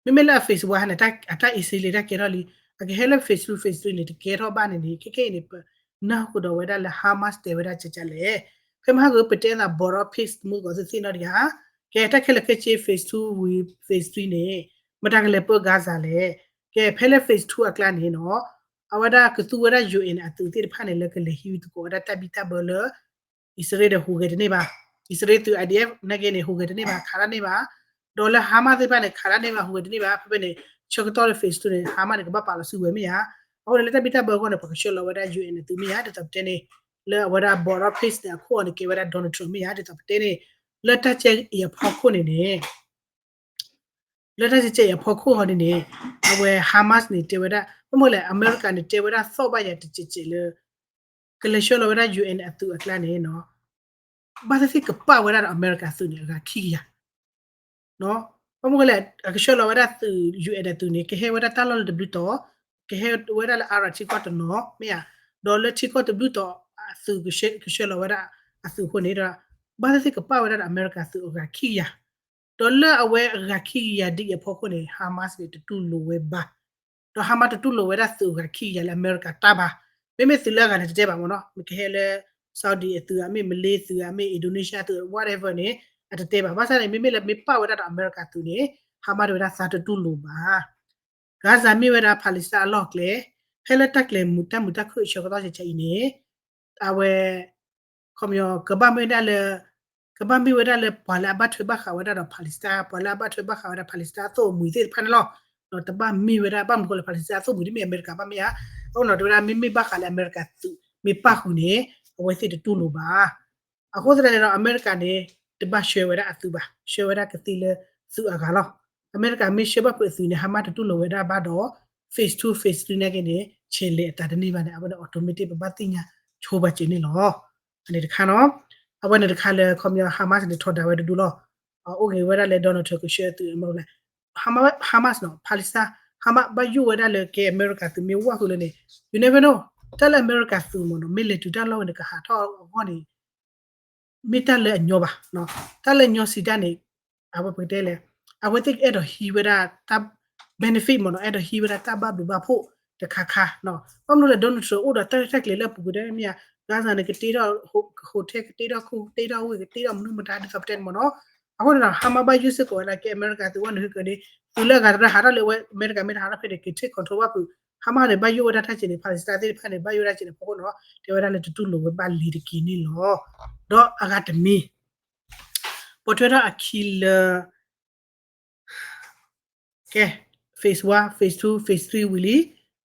မ့မ့ၢ်လၢအ phase one န့ၣ် အတၢ်အံၣ်စရ့လးတၢ်ကဲထီၣ်လံ, အကဟဲလၢ phase two, phase three န့ၣ် တကဲထီၣ်ဘၣ်န့ၣ်န့ၣ် ခဲခဲအံၤန့ၣ် ပနၢ်ဟူဒီးဝဲဒၣ်လၢ Hamas တဲဝဲဒၣ်ကကလဲၣ်. ဖဲမဟါကပတဲသး border peace မုၢ်ကီၢ်သူးသ့ၣ်နီၣ်တယၤ, ကဲတၢ်ခဲလၢာ်ခဲဆ့ phase two, phase three န့ၣ် မတၤကလဲၤပၢ Gaza လဲၣ်. ကဲဖဲလၢ phase two အကျါန့ၣ်နီၤ, အဝဲဒၣ်ကသူဝဲဒၣ် UN အသုးသ့ၣ်တဖၣ်န့ၣ် လၢကလဲၤဟံးသကိးဝဲဒၣ်တၢ်ဘံၣ်တၢ်ဘၢလၢ အံၣ်စရ့လးဒီးဟူးဂဲၤတန့ၢ်ဘၣ်, အံၣ်စရ့လးသုး IDF နာ်က့န့ၣ် ဟူးဂဲၤတန့ၢ်ဘၣ်, ခးတၢ်န့ၢ်ဘၣ်, ဒီးလၢ Hamas သ့ၣ်တဖၣ်န့ၣ် ခးတၢ်န့ၢ်ဘၣ် ဟူးဂဲၤတန့ၢ်ဘၣ်, ဖဲဖဲန့ၣ် ဆၢကတီၢ်လၢ phase two န့ၣ် Hamas န့ၣ် ကဘၣ်ပာ်လီၤစုကဝဲၤမ့ၢ်ဧါ. အဃိန့ၣ်လၢတၢ်ဘံၣ်တၢ်ဘၢအဂီၢ်န့ၣ် ပှၤကဆှၢလီၤဝဲဒၣ် UN အသုးမ့ၢ်ဧါ, ဒ်သိးပတဲန့ၣ် လၢအဝဲဒၣ် border peace န့ၣ် အခိၣ်အီၤန့ၣ် ကဲဝဲဒၣ် Donald Trump မ့ၢ်ဧါ, ဒ်သိးပတဲန့ၣ် လၢတၢ်ကဲအံၤအဖီခိၣ်န့ၣ်န့ၣ် လၢတၢ်ကဲအံၤအဖီခိၣ်ဟီန့ၣ်န့ၣ် အဝဲ Hamas န့ၣ် တဲဝဲဒၣ် ဘၣ်မနုၤလဲၣ် အမဲရကၤန့ၣ် တဲဝဲဒၣ်သီၣ်ဘၣ်ယၤတစဲးစဲးလၢ ကလဲၤဆှၢလီၤဝဲဒၣ် UN အသုးအကျါန့ၣ်နီၤ, ဘၣ်သ့ၣ်သ့ၣ်ကပာ်ဝဲဒၣ်ဒီးအမဲရကၤသုးန့ၣ် အဂၤခံကယၤ ဘၣ်မနုၤလဲၣ် အကဆှၢလီၤဝဲဒၣ်သုး UN အသုးန့ၣ် ကဟဲဝဲဒၣ်တၢ်လီၢ်လၢတဘျုးတီၤ, ကဟဲဝဲဒၣ်လၢအါရၤထံကီၢ်တနီၤ မ့ၢ်ဧါ, ဒီးလၢထံကီၢ်တဘျုးတီၤအသုးကဆှၢလီၤဝဲဒၣ်အသုးအဃိန့ၣ်ဒီး ဘၣ်သ့ၣ်သ့ၣ်ကပာ်ဝဲဒၣ်ဒီးအမဲရကၤသုးအဂၤခံကယၤ, ဒီးလၢအဝဲအဂၤခံကယၤဒ်အံၤအဖီခိၣ်န့ၣ် Hamas န့ၣ် တတူၢ်လိာ်ဝဲဘၣ် ဒီး Hamas တတူၢ်လိာ်ဝဲဒၣ်သုးအဂၤခံကယၤလၢအမဲရကၤတၢ်ဘၣ်, မ့မ့ၢ်သုးလၢအဂၤန့ၣ် တတဲဘၣ်မ့ၢ်နီၤ, မ့ၢ်ကဟဲလၢ Saudi အသုးဧါ, မ့ၢ် Malaysia သုး whatever န့ၣ် အတတဲဘၣ်. ဘၣ်ဆၣ်န့ၣ် မ့မ့ၢ်လၢမ့ၢ်ပာ်ဝဲဒၣ်ဒီးအမဲရကၤသုးန့ၣ် Hamas တဲဝဲဒၣ်သးတတူၢ်လိာ်ဘၣ်. Gaza မ့ၢ်ဝဲဒၣ် Palestine အလီၢ်ကျဲ, ဖဲလၢတၢ်ကျဲၤမုာ်တၢ်မုာ်တၢ်ခုၣ်အဆၢကတီၢ်ကကဲအံၤန့ၣ် အဝဲ ခီပညီ ကဘၣ်မ့ၢ်ဝဲဒၣ်လၢ ကဘၣ်မ့ၢ်ဝဲဒၣ်လၢပှၤလၢအဘၣ်ထွဲဘၣ်ဃးဝဲဒၣ်ဒီး Palestine, ပှၤလၢအဘၣ်ထွဲဘၣ်ဃးဝဲဒၣ် Palestine အသိၣ်အမှံၤသ့ၣ်တဖၣ်န့ၣ်လီၤ. ဒီးတဘၣ်မ့ၢ်ဝဲဒၣ် ဘၣ်မနုၤဃိလဲၣ် Palestine အသိၣ်မှံၤတမ့ၢ်အမဲရကၤဘၣ်မ့ၢ်ဧါ. အဃိန့ၣ် တဲဝဲဒၣ် မ့မ့ၢ်ဘၣ်ဃးလၢအမဲရကၤသုး မ့ၢ်ပၣ်ဃုာ်န့ၣ် အဝဲသ့ၣ်တတူၢ်လိာ်ဘၣ်. အဃိသတးန့ၣ်ဒီး အမဲရကၤန့ၣ် တဘၣ်ဆှၢဝဲဒၣ်အသုးဘၣ်, ဆှၢဝဲဒၣ်ကသ့လၢသုးအဂၤလီၤ. အမဲရကၤမ့ၢ်ဆှၢဘၣ်ဖုးအသုးန့ၣ် Hamas တတူၢ်လိာ်ဝဲဒၣ်ဘၣ်ဒီး phase two, phase three နာ်က့န့ၣ် ဆဲးလဲၤအသးတန့ၢ်ဘၣ်န့ၣ် အဝဲန့ၣ် automatic ပဘၣ်သ့ၣ်ညါဆိပာ်စၢၤန့ၣ်လီၤ. အန့ၣ်တခါနီၤ, အဝဲန့ၣ်တခါလၢ ခီပညီ Hamas န့ၣ် ထီဒါဝဲတဒူလီၤ. အိၣ်ဂ့ၤဝဲဒၣ်လၢ Donald Trump ကဆှၢသုး Hamas နီၤ, Palestine, Hamas ဘၣ်ယိၣ်ဝဲဒၣ်လၢကဲအမဲရကၤသုးမ့ၢ်ဝၢ်ဃုာ်လၢန့ၣ် you never know, တၢ်လၢအမဲရကၤသုးမ့ၢ်နီၤ မ့ၢ်လဲၤတုၤတၢ်လီၢ်ဝဲန့ၣ် ကဟးထီၣ်အဂီၢ်န့ၣ် မ့ၢ်တၢ်လၢအညီဘၣ်, တၢ်လၢညီစံးတၢ်န့ၣ် အဝဲပကတဲလဲၣ်, အဝဲသ့ၣ်အဲၣ်ဒိးဟံးဝဲဒၣ်တၢ် benefit မ့ၢ်နီၤ, အဲၣ်ဒိးဟံးဝဲဒၣ်တၢ်ဘၣ်ဘျုးဘၣ်ဖှိၣ်တခါခါနီၤ. ဘၣ်မနုၤလဲၣ် Donald Trump အိၣ်ဒီးတၢ်ရဲၣ်တၢ်ကျဲၤလၢအပူၤကွံာ်တမ့ၢ်ဧါ, Gaza န့ၣ် ကတ့ထီၣ် hotel, ကတ့ထီၣ်ခိၣ်, ကတ့ထီၣ်ဝ့ၢ်, ကတ့ထီၣ်မနုၤမတၤဒ်သိးပတဲန့ၣ်မ့ၢ်နီၤ. အဃိန့ၣ်ဒီး Hamas ဘၣ်ယိၣ်စ့ၢ်ကီးဝဲဒၣ်ကဲအမဲရကၤသုးဝဲန့ၣ် ဟဲက့ၤန့ၣ် သုးလၢအဂၤတဖၣ်ဟးထီၣ်လၢအဝဲ အမဲရကၤမ့ၢ်တဟးထီၣ်ဖဲန့ၣ် က take control ဘၣ်ဖုး Hamas န့ၣ် ဘၣ်ယိၣ်ဝဲဒၣ်တၢ်စဲးန့ၣ် Palestine သ့ၣ်တဖၣ်န့ၣ် ဘၣ်ယိၣ်ဝဲဒၣ်စဲးန့ၣ်အဖီခိၣ်နီၤ တဲဝဲဒၣ်လၢတတူၢ်လိာ်ဝဲဘၣ်လံၤတက့ၢ်န့ၣ်လီၤ. ဒီးအဂၤတမံၤ ပိာ်ထွဲထီၣ်အခံလၢ ကဲ phase one, phase two, phase three ဝံၤလံ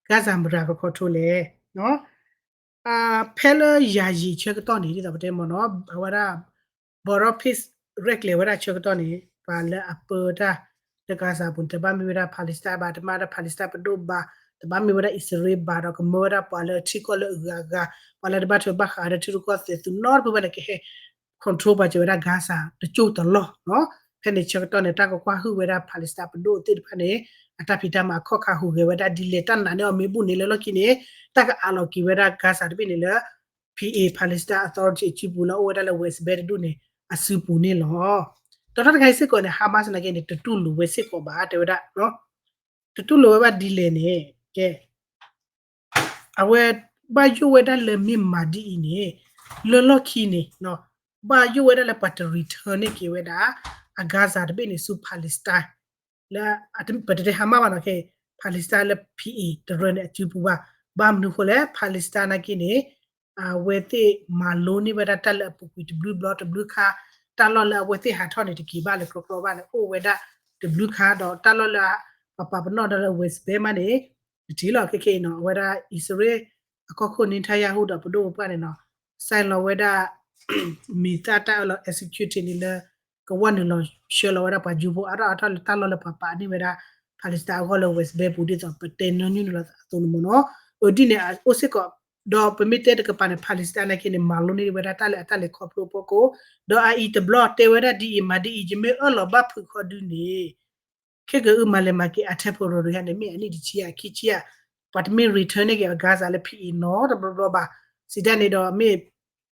Gaza မတၤက control လဲၣ်. ဖဲလၢယၤယံာ်ဆၢကတီၢ်န့ၣ် ဒ်သိးပတဲမ့ၢ်နီၤ အဝဲဒၣ် border peace ရဲၣ်ကျဲၤဝဲဒၣ်ဆၢကတီၢ်န့ၣ် ပှၤလၢအပၢတၢ်လၢ Gaza အပူၤန့ၣ် တဘၣ်မ့ၢ်ဝဲဒၣ် Palestine ဘၣ်, တမ့ၢ်ဝဲဒၣ် Palestine ပဒိၣ်ဘၣ်, တဘၣ်မ့ၢ်ဝဲဒၣ်အံၣ်စရ့လးဘၣ်ဒီး ကမၢဝဲဒၣ်ပှၤလၢထံကီၢ်လၢအဂၤဂၤ, ပှၤလၢတဘၣ်ထွဲဘၣ်ဃးဒီးထံရူၢ်ကီၢ်သဲးသုးနီတဖုဘၣ်န့ၣ် ကဟဲ control ပှၤစၢၤဝဲဒၣ် Gaza တစိၢ်တလီၢ်နီၤ. ဖဲန့ၣ်ဆၢကတီၢ်န့ၣ် တၢ်ကကွၢ်ဟုၣ်ဝဲဒၣ် Palestine ပဒိၣ်သ့ၣ်တဖၣ်န့ၣ် အတၢ်ဖံးတၢ်မၤအခီၣ်ခါဟူးဂဲၤဝဲဒၣ်ဒ်လဲၣ် တၢ်နာ်န့ၢ်အီၤမ့ၢ်ဘူၣ်န့ၣ်လၢလီၢ်ခံန့ၣ် တၢ်ကအးလီၤက့ၤဝဲဒၣ် Gaza တဘ့ၣ်န့ၣ်လၢ P A Palestine Authority အစုပူၤလၢအိၣ်ဝဲဒၣ်လၢ West Bank တဒူၣ်န့ၣ် အစုပူၤန့ၣ်လီၤ. ဒီးတၢ်တခါအံၤစ့ၢ်ကီးန့ၣ် Hamas နာ်က့န့ၣ် တတူၢ်လိာ်ဝဲစ့ၢ်ကီးဘၣ် တဲဝဲဒၣ် တတူၢ်လိာ်ဝဲဘၣ်ဒ်လဲၣ်န့ၣ် ကဲ အဝဲဘၣ်ယိၣ်ဝဲဒၣ်လၢမ့ၢ်မၤဒ်အံၤန့ၣ် လၢလီၢ်ခံန့ၣ် ဘၣ်ယိၣ်ဝဲဒၣ်လၢပှၤတ return န့ၢ်က့ၤဝဲဒၣ် အ Gaza တဘ့ၣ်န့ၣ်ဆူ Palestine လၢ ပတတဲ Hamas ဘၣ်နီၤ ခဲ Palestine လၢ P A တရၢန့ၣ်အစုပူၤဘၣ်. ဘၣ်မနုၤဃိလဲၣ် Palestine နာ်က့န့ၣ် အဝဲသ့ၣ်မၤလိန့ၢ်ဝဲဒၣ်တၢ်လၢအပူၤကွံာ်တဘျုးဘျီတဘျုးခါ, တၢ်လီၢ်လၢအဝဲသ့ၣ်ဟးထီၣ်န့ၣ်တက့ၤဘၣ်လၢကြီကြီဘၣ်န့ၣ် အိၣ်ဝဲဒၣ်တဘျုးခါ ဒီးတၢ်လီၢ်လၢ ပပာ်ပနီၣ်ဒီးလၢ West Bank မးန့ၣ် တထံၣ်လီၤ ခဲခဲအံၤနီၤ အဝဲဒၣ်အံၣ်စရ့လး အကီၢ်ခိၣ် Netanyahu ဒီးပဒိၣ်ပပှၢ်န့ၣ်နီၤ sign လီၤဝဲဒၣ် မံၤသၣ်တၢ်အၢၣ်လီၤ executive န့ၣ်လၢ ကဝီၢ်နုာ်လီၤဆှၢလီၤဝဲဒၣ်ပှၤယူၤဖိအါထီၣ်အါထီၣ်လၢတၢ်လီၢ်လၢပှၤပာ်န့ၢ်ဝဲဒၣ် Palestine အဂီၢ်လၢ West Bank ပူၤဒ်သိးပတဲညီနုၢ်န့ၣ်လီၤအသိးန့ၣ်မ့ၢ်နီၤ အဒ်န့ၣ်အိၣ်စ့ၢ်ကီး ဒီးပမ့ၢ်တဲတကပၤန့ၣ် Palestine နာ်က့န့ၣ် မၤလိန့ၢ်ဝဲဒၣ်တၢ်လၢအတၢ်လဲၤခီဖျိအဖီခိၣ်, ဒီးအအံၤတဘျီတဲဝဲဒၣ်ဒ်အံၤမၤဒ်အံၤ ယမ့ၢ်အၢၣ်လီၤဘၣ်ဖုးခီဒုန့ၣ် ခဲကနံၣ်အံၤမၤလဲၤမၤက့ၤအထဲဖိရိၤဒုးဟဲန့ၣ် မ့ၢ်အနံၣ်တဆံအခံဆံဧါ, ပှၤတမ့ၢ် return န့ၢ်က့ၤအ Gaza လၢ P A နီတဘျီဘျီဘၣ်. စံးတၢ်န့ၣ်ဒီးမ့ၢ်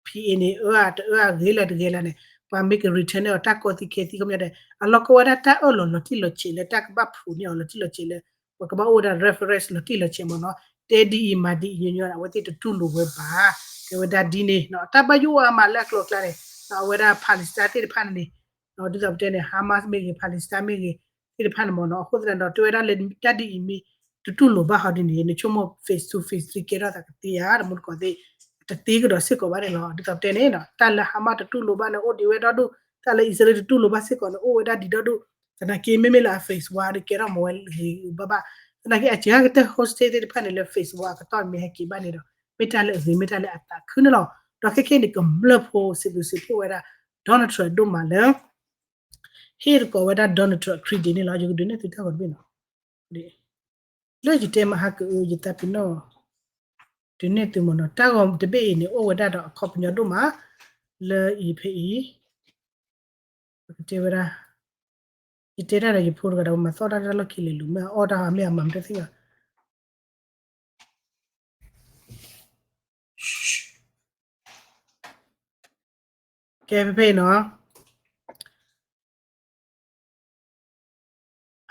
P A န့ၣ် အၢတအၢအဂ့ၤလၢတဂ့ၤလၢန့ၣ် ပှၤမ့ၢ်က return န့ၢ်အီၤတၢ်ကီသံခဲသံခီပညီဒဲး အလီၢ်ကီဝဲဒၣ်တၢ်အၢၣ်လီၤလီၤတံၢ်လီၤဆဲးလၢတၢ်ကဘၣ်ဖုးန့ၢ်အီၤလီၤတံၢ်လီၤဆဲးလၢ ပကဘၣ်အိၣ်ဝဲဒၣ် reference လီၤတံၢ်လီၤဆဲးမ့ၢ်နီၤ. တဲဒ်အံၤမၤဒ်အံၤညီညီ အဝဲသ့ၣ်တတူၢ်လိာ်ဝဲဘၣ်. တဲဝဲဒၣ်ဒ်န့ၣ် တၢ်ဘၣ်ယိၣ်အါမးလၢအကျိၤအကျဲန့ၣ် အဝဲဒၣ် Palestine သ့ၣ်တဖၣ်န့ၣ်န့ၣ် ဒ်သိးပတဲန့ၣ် Hamas မ့ၢ်ဂ့ၤ Palestine မ့ၢ်ဂ့ၤ သ့ၣ်တဖၣ်န့ၣ်မ့ၢ်နီၤ. အဃိသတးဒီး တဲဝဲဒၣ်လၢတၢ်ဒ်အံၤမ့ၢ်တတူၢ်လိာ်ဘၣ်ဟီဒ်န့ၣ် နဆိကမိၣ် phase two phase three ကဲထီၣ်သးကသ့ဧါ တမူတကိးသ့ၣ် တသ့ကဒီးစ့ၢ်ကီးဘၣ်န့ၣ်လီၤ. ဒ်သိးပတဲန့ၣ် တၢ်လၢ Hamas တတူၢ်လိာ်ဘၣ်န့ၣ် အိၣ်ဒံးဝဲဒီဒူၣ်, တၢ်လၢ အံၣ်စရ့လး တတူၢ်လိာ်ဘၣ်စ့ၢ်ကီးန့ၣ် အိၣ်ဝဲဒၣ်ဒံးဒီဒူၣ်. သနာ်က့ မ့မ့ၢ်လၢအ phase one န့ၣ် ကဲထီၣ်မ့ၢ်ဝဲဂ့ၤဂ့ၤဘၣ်ဘၣ်. သနာ်က့ အစှၤကတၢၢ် hostage သ့ၣ်တဖၣ်န့ၣ် လၢ phase one အကတီၢ်မ့ၢ်ဟဲက့ၤဘၣ်န့ၣ်ဒီး မ့ၢ်တၢ်လၢအဂ့ၤ မ့ၢ်တၢ်လၢအသးခုန့ၣ်လီၤ. ဒီးခဲခဲအံၤန့ၣ် ကမျၢၢ်ဖိစံးဘျုးစံးဖှိၣ်ဝဲဒၣ် Donald Trump ဒိၣ်မးလၢ ဟ့ၣ်သကိးဝဲဒၣ် Donald Trump အ credit န့ၣ်လီၤ. ယကဒုးနဲၣ်သုတၢ်ဂီၤတဘ့ၣ်နီၤ. လၢယတဲမဟါကအု ယသးပ့ၤနီၣ် ဒုးနဲၣ်သုမ့ၢ်နီၤ တၢ်ဂီၤတဘ့ၣ်အံၤန့ၣ် အိၣ်ဝဲဒၣ်ဒီးအခီပညီဒိၣ်မး လၢအံၤဖဲအံၤ ပကတဲဝဲဒၣ် ယတဲတၢ်ဒီးယဖိတဂၤဒီး ပမၤသီၣ်တၢ်တၢ်လီၢ်ခံလဲၤလူၤ မ့ၢ်အအီၣ်တၢ်မ့ၢ်အမၤမတသ့ၣ်ဘၣ် ကဲဖဲဖဲအံၤနီၤ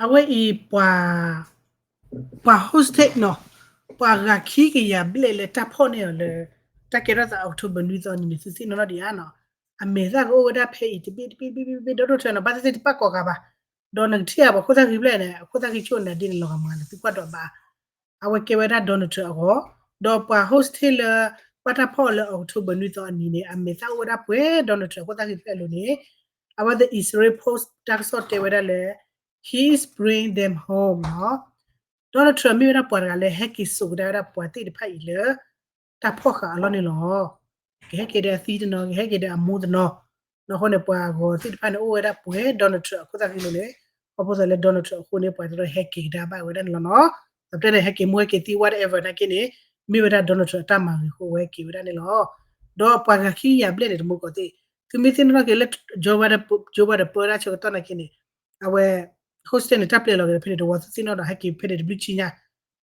အဝဲအံၤ ပှၤ hostage နီၤ ပှၤဂၤခံကယၤဘျဲၣ်လၢတၢ်ဖီၣ်န့ၢ်အီၤလၢ တၢ်ကဲထီၣ်သး October နွံသီနံၤန့ၣ် သုသ့ၣ်နီၣ်နီၣ်ဒံးဧါနီၤ အမဲာ်သၣ်ကအိၣ်ဝဲဒၣ်ဖဲအံၤတဘ့ၣ်တဘ့ၣ်တဘ့ၣ်တဘ့ၣ် Donald Trump နီၤ ဘၣ်သ့ၣ်သ့ၣ်တပာ်ကိးဂၤဘၣ် ဒီးနကထံၣ်အပှၤခိၣ်သၣ်ဃံဘျဲၣ်န့ၣ် အခိၣ်သၣ်ဃံဆိၣ်နၤဒ်န့ၣ် လီၤဂာ်မးန့ၣ် သုကွၢ်ဒီးဘၣ် အဝဲကဲဝဲဒၣ် Donald Trump အဂီၢ် ဒီးပှၤ hostage လၢ ဘၣ်တၢ်ဖီၣ်အီၤလၢ October နွံသီအနံၤန့ၣ် အမဲာ်သၣ်အိၣ်ဝဲဒၣ်ပှဲၤ Donald Trump အခိၣ်သၣ်ဃံဖျၢၣ်အလိၤန့ၣ် အဝဲသ့ၣ် Israel Post တၢ်ကစီၣ်တဲဝဲဒၣ်လၢ he's bring them home နီၤ Donald Trump မ့ၢ်ဝဲဒၣ်ပှၤတဂၤလၢဟဲက့ၤစိာ်ကဒါဝဲဒၣ်ပှၤသ့ၣ်တဖၣ်အံၤလၢ တၢ်ဖီၣ်ဃာ်အလီၢ်န့ၣ်လီၤ. ကဟဲက့ၤဒီးအသံတနီၤ ကဟဲက့ၤဒီးအမိၢ်တနီၤ ဒီးအဃိန့ၣ် ပှၤဂီၤသ့ၣ်တဖၣ်န့ၣ် အိၣ်ဝဲဒၣ်ပှဲၤ Donald Trump အခိၣ်သၣ်ဃံလိၤန့ၣ် ခီဖျိလၢ Donald Trump အဃိန့ၣ် ပှၤတရၢဟဲက့ၤကဒါဘၣ်ဝဲဒၣ်န့ၣ်လီၤနီၤ. ဒီးပတဲန့ၣ် ဟဲက့ၤမိၢ်ဟဲက့ၤသံ whatever နာ်က့န့ၣ် မ့ၢ်ဝဲဒၣ် Donald Trump အတၢ်မၤဂ့ၤအဃိ အဝဲဟဲက့ၤဝဲဒၣ်န့ၣ်လီၤ. ဒီးပှၤဂၤခံကယၤဘျဲၣ်န့ၣ် တမူတကိးသ့ၣ် သုမ့ၢ်သ့ၣ်နီၣ်ထီၣ်က့ၤလၢ Joe Biden ပၢတၢ်ဆၢကတီၢ်နာ်က့န့ၣ် အဝဲ hostage န့ၣ် တၢ်ပျဲလီၤက့ၤဒီး ဖဲန့ၣ်တဝီသ့ၣ်နီၣ်ဒီး ဟဲက့ၤဖဲန့ၣ်တဘျုးဆံညါ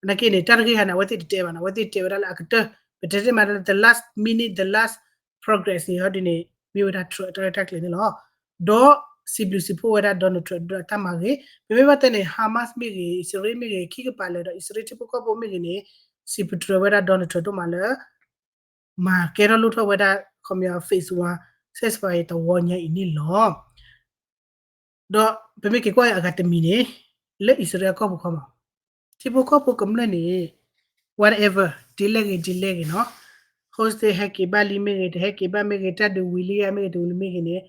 နာ်က့န့ၣ် တၢ်တဂ့ၢ်ဟါန့ၣ် အဝဲသ့ၣ်တတဲဘၣ်နီၤ အဝဲသ့ၣ်တဲဝဲဒၣ်လၢအကတၢၢ် ပတဲသ့ၣ်မးလၢ the last minute the last progress န့ၣ် ဟီဒ်န့ၣ် မ့ၢ်ဝဲဒၣ် Trump တၢ်ရဲၣ်တၢ်ကျဲၤန့ၣ်လီၤ. ဒီးစံးဘျုးစံးဖှိၣ်ဝဲဒၣ် Donald Trump ဒီးတၢ်မၤဂ့ၤ ပမ့ၢ်ဘၣ်တဲန့ၣ် Hamas မ့ၢ်ဂ့ၤ အံၣ်စရ့လးမ့ၢ်ဂ့ၤ ခံကပၤလၢာ်ဒီး အံၣ်စရ့လးထံဖိကီၢ်ဖိမ့ၢ်ဂ့ၤန့ၣ် စံးပတြၢၤဝဲဒၣ် Donald Trump ဒိၣ်မးလၢ မၤကဲထီၣ်လိၣ်ထီၣ်ဝဲဒၣ် ခီပညီ phase one ceasefire တဝီညါအံၤန့ၣ်လီၤ. ဒီးပမ့ၢ်က့ၤကွၢ်အဂၤတမံၤန့ၣ် လၢအံၣ်စရ့လးကီၢ်ပူၤခီမး ထံဖိကီၢ်ဖိကမျၢၢ်န့ၣ် whatever ဒ်လဲၣ်ဂ့ၤဒ်လဲၣ်ဂ့ၤနီၤ hostage ဟဲက့ၤဘၣ်လံမ့ၢ်ဂ့ၤ တဟဲက့ၤဘၣ်မ့ၢ်ဂ့ၤ တၢ်ဒုးဝံၤလံဧါမ့ၢ်ဂ့ၤ တဝံၤလံမ့ၢ်ဂ့ၤန့ၣ်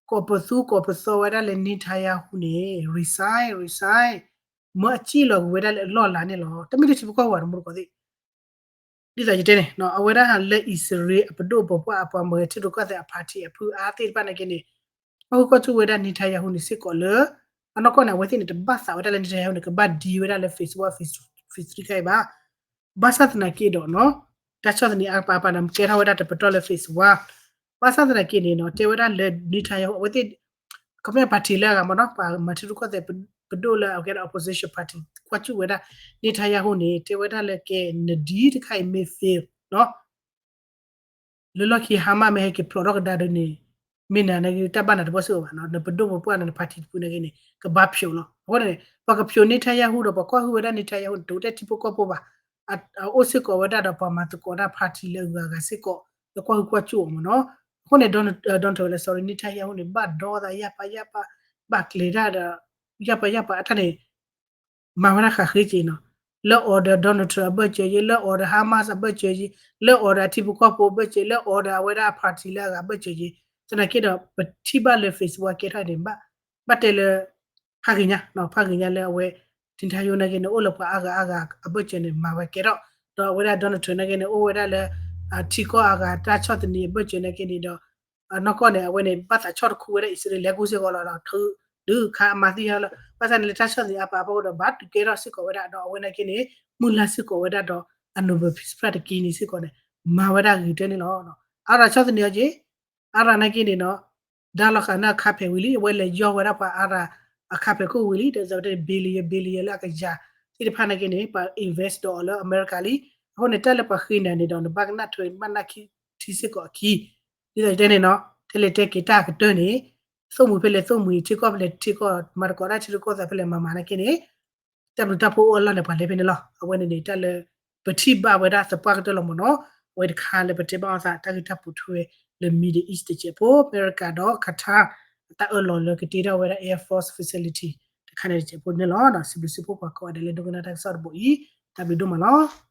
ကိးပသူကိးပသီဝဲဒၣ်လၢ Netanyahu န့ၣ် resign resign မၢအစံၣ်လီၤကွံာ်ဝဲဒၣ်လၢအလီၢ်အလၤန့ၣ်လီၤ. တမ့ၢ်လၢထံဖိကီၢ်ဖိဘၣ် တမူတကိးသ့ၣ် ဒ်သိးယတဲန့ၣ် အဝဲဒၣ်လၢအံၣ်စရ့လးအပဒိၣ်ပပှၢ်အပှၤမၤဂဲၤထံရူၢ်ကီၢ်သဲးအ party အဖုအါသ့ၣ်တဖၣ်နာ်က့န့ၣ် ကွၢ်ဟုၣ်ကွၢ်စူၣ်ဝဲဒၣ် Netanyahu န့ၣ်စ့ၢ်ကီးလၢ အနီၢ်ကီၢ်န့ၣ် အဝဲသ့ၣ်န့ၣ် တဘၣ်သးဝဲဒၣ်လၢ Netanyahu န့ၣ် ကဘၣ်ဒံဝဲဒၣ်လၢ phase one phase two phase three ခါအံၤဘၣ်. ဘၣ်ဆၣ်သနာ်က့ဒီးနီၤ တၢ်ဆီၣ်သနံးအါပာ်ပာ်န့ၣ် ကဲထီၣ်ဝဲဒၣ်တပတီၢ်လၢ phase one ဘၣ်ဆၣ်သနာ်က့န့ၣ်နီၤ တဲဝဲဒၣ်လၢ Netanyahu အဝဲသ့ၣ် ခီပညီ party လၢအဂၤမ့ၢ်နီၤ ပှၤမၤထံရူၢ်ကီၢ်သဲးပဒိၣ်လၢအကဲဒီး opposition party ကွၢ်စူၣ်ဝဲဒၣ် Netanyahu န့ၣ် တဲဝဲဒၣ်လၢကဲ န deal တခါအံၤမ့ၢ် fail နီၤ လၢလီၢ်ခံ Hamas မ့ၢ်ဟဲက့ၤဖျိးထီၣ်ကဒါဒီးန့ၣ် မ့ၢ်နၤန့ၣ် တၢ်ဘၣ်နၤတဘၣ်စ့ၢ်ကီးဘၣ်နီၤ နပဒိၣ်ပပှၢ်န့ၣ် န party တဖုန့ၣ်ဂ့ၤန့ၣ် ကဘၣ်ဖျိးလီၤ. အဃိန့ၣ် ပှၤကဖျိး Netanyahu ဒီး ပှၤကွၢ်ဟုၣ်ဝဲဒၣ် Netanyahu န့ၣ် တအိၣ်ထဲထံဖိကီၢ်ဖိဘၣ် အအိၣ်စ့ၢ်ကီးဝဲဒၣ်ဒီးပှၤမၤသကိးတၢ် party လၢအဂၤဂၤစ့ၢ်ကီး လၢကွၢ်ဟုၣ်ကွၢ်စူၣ်အီၤမ့ၢ်နီၤ. အဃိန့ၣ် Donald Trump လၢ sorry Netanyahu န့ၣ် ဘၣ်ဒီသးယၢ်ပာ်ယၢ်ပာ် ဘၣ်ကျဲၤတၢ်ဒီး ယၢ်ပာ်ယၢ်ပာ်အတၢ်န့ၣ် မၤဝဲဒၣ်ဃးဃ့က့ၤနီၤ လၢ order Donald Trump အဘၢၣ်စၢၤယ့ လၢ order Hamas အဘၢၣ်စၢၤယ့ လၢ order အထံဖိကီၢ်ဖိအဘၢၣ်စၢၤ လၢ order အဝဲဒၣ် party လၢအဂၤဘၢၣ်စၢၤယ့ သနာ်က့ဒီး ပထံၣ်ဘၣ်လၢ phase one ကဲထီၣ်န့ၣ် ဘၣ်တဲလၢ ဖးဂ့ၤညါ ဖးဂ့ၤညါလၢအဝဲ Netanyahu နာ်က့န့ၣ် အိၣ်လၢပှၤအါဂၤအါဂၤအဘၢၣ်စၢၤန့ၣ် မၤဝဲကဲထီၣ် ဒီးအဝဲဒၣ် Donald Trump နာ်က့န့ၣ် အိၣ်ဝဲဒၣ်လၢ ထံကီၢ်အါဂၤတၢ်ဆီၣ်သနံးအဘၢၣ်စၢၤနာ်က့န့ၣ်ဒီး နီၢ်ကီၢ်န့ၣ် အဝဲန့ၣ် ဘၣ်သးဆီၣ်တခူဝဲဒၣ်အံၣ်စရ့လး လဲၤကူစ့ၢ်ကီးလီၤဒီး ထုးဒုးခါအမၤသံဟဲလီၤ ဘၣ်ဆၣ်န့ၣ်လၢတၢ်ဆီၣ်သနံးအါပာ်အဖီခိၣ်ဒီး ဘၣ်ဒုးကဲထီၣ်စ့ၢ်ကီးဝဲဒၣ်ဒီး အဝဲနာ်က့န့ၣ် မုၢ်လၢ်စ့ၢ်ကီးဝဲဒၣ်ဒီး အ Nobel Peace Prize တက့ၢ်န့ၣ်စ့ၢ်ကီးန့ၣ် မၤဝဲဒၣ်ဂ့ၤကတၢၢ်န့ၣ်လီၤ. အါရၤဆီၣ်သနံးအီၤက့ၤ အါရၤနာ်က့န့ၣ်နီၤ ဒါလီၤဃာ်န့ၣ်အခါဖဲးဝံၤလံ အဝဲလဲၤယီၢ်ဝဲဒၣ်ပှၤအါရၤ အခါဖဲးခိၣ်ဝံၤလံ ဒီး billion billion လၢအကယၤသ့ၣ်တဖၣ်နာ်က့န့ၣ် ပှၤ invest ဒီးအီၤလၢအမဲရကၤလံ. အဃိန့ၣ် တၢ်လၢပှၤဃ့နၤန့ၣ်ဒီး နဘၣ်ကနၣ်ထွဲ နဘၣ်နၢ်ထံစ့ၢ်ကီးအခံ ဒ်သိးယတဲန့ၣ်နီၤ ထဲလဲၣ်တဲက့ၤတၢ်ကတၢၢ်န့ၣ် သိၣ်မှံၤဖဲလဲၣ်သိၣ်မှံၤ ထံကီၢ်ဖဲလဲၣ်ထံကီၢ် မၤသကိးတၢ်ထံရူၢ်ကီၢ်သဲးဖဲလဲၣ်မၤမၤနာ်က့န့ၣ် တၢ်ဘျုးတၢ်ဖှိၣ်အိၣ်အလီၢ်န့ၣ် ပှၤလဲၤဖဲန့ၣ်လီၤ. အဝဲန့ၣ်န့ၣ် တၢ်လၢ ပထံၣ်ဘၣ်ဝဲဒၣ်သပှၢ်ကတၢၢ်လီၤမ့ၢ်နီၤ အဝဲတခါလၢပတဲဘၣ်အီၤသး တၢ်ဂ့ၢ်တၢ်ပိာ်ထွဲလၢ Middle East တစဲးဖိ အမဲရကၤဒီး Qatar အတၢ်အၢၣ်လီၤလၢကတ့ထီၣ်ဝဲဒၣ် Air Force Facility တခါန့ၣ်တစဲးဖိန့ၣ်လီၤ. စံးဘျုးစံးဖှိၣ်ပှၤကိးဂၤဒဲးလၢဒိကနၣ်တၢ်ကစီၣ်တဘိအံၤ တၢ်ဘျုးဒိၣ်မးလီၤ.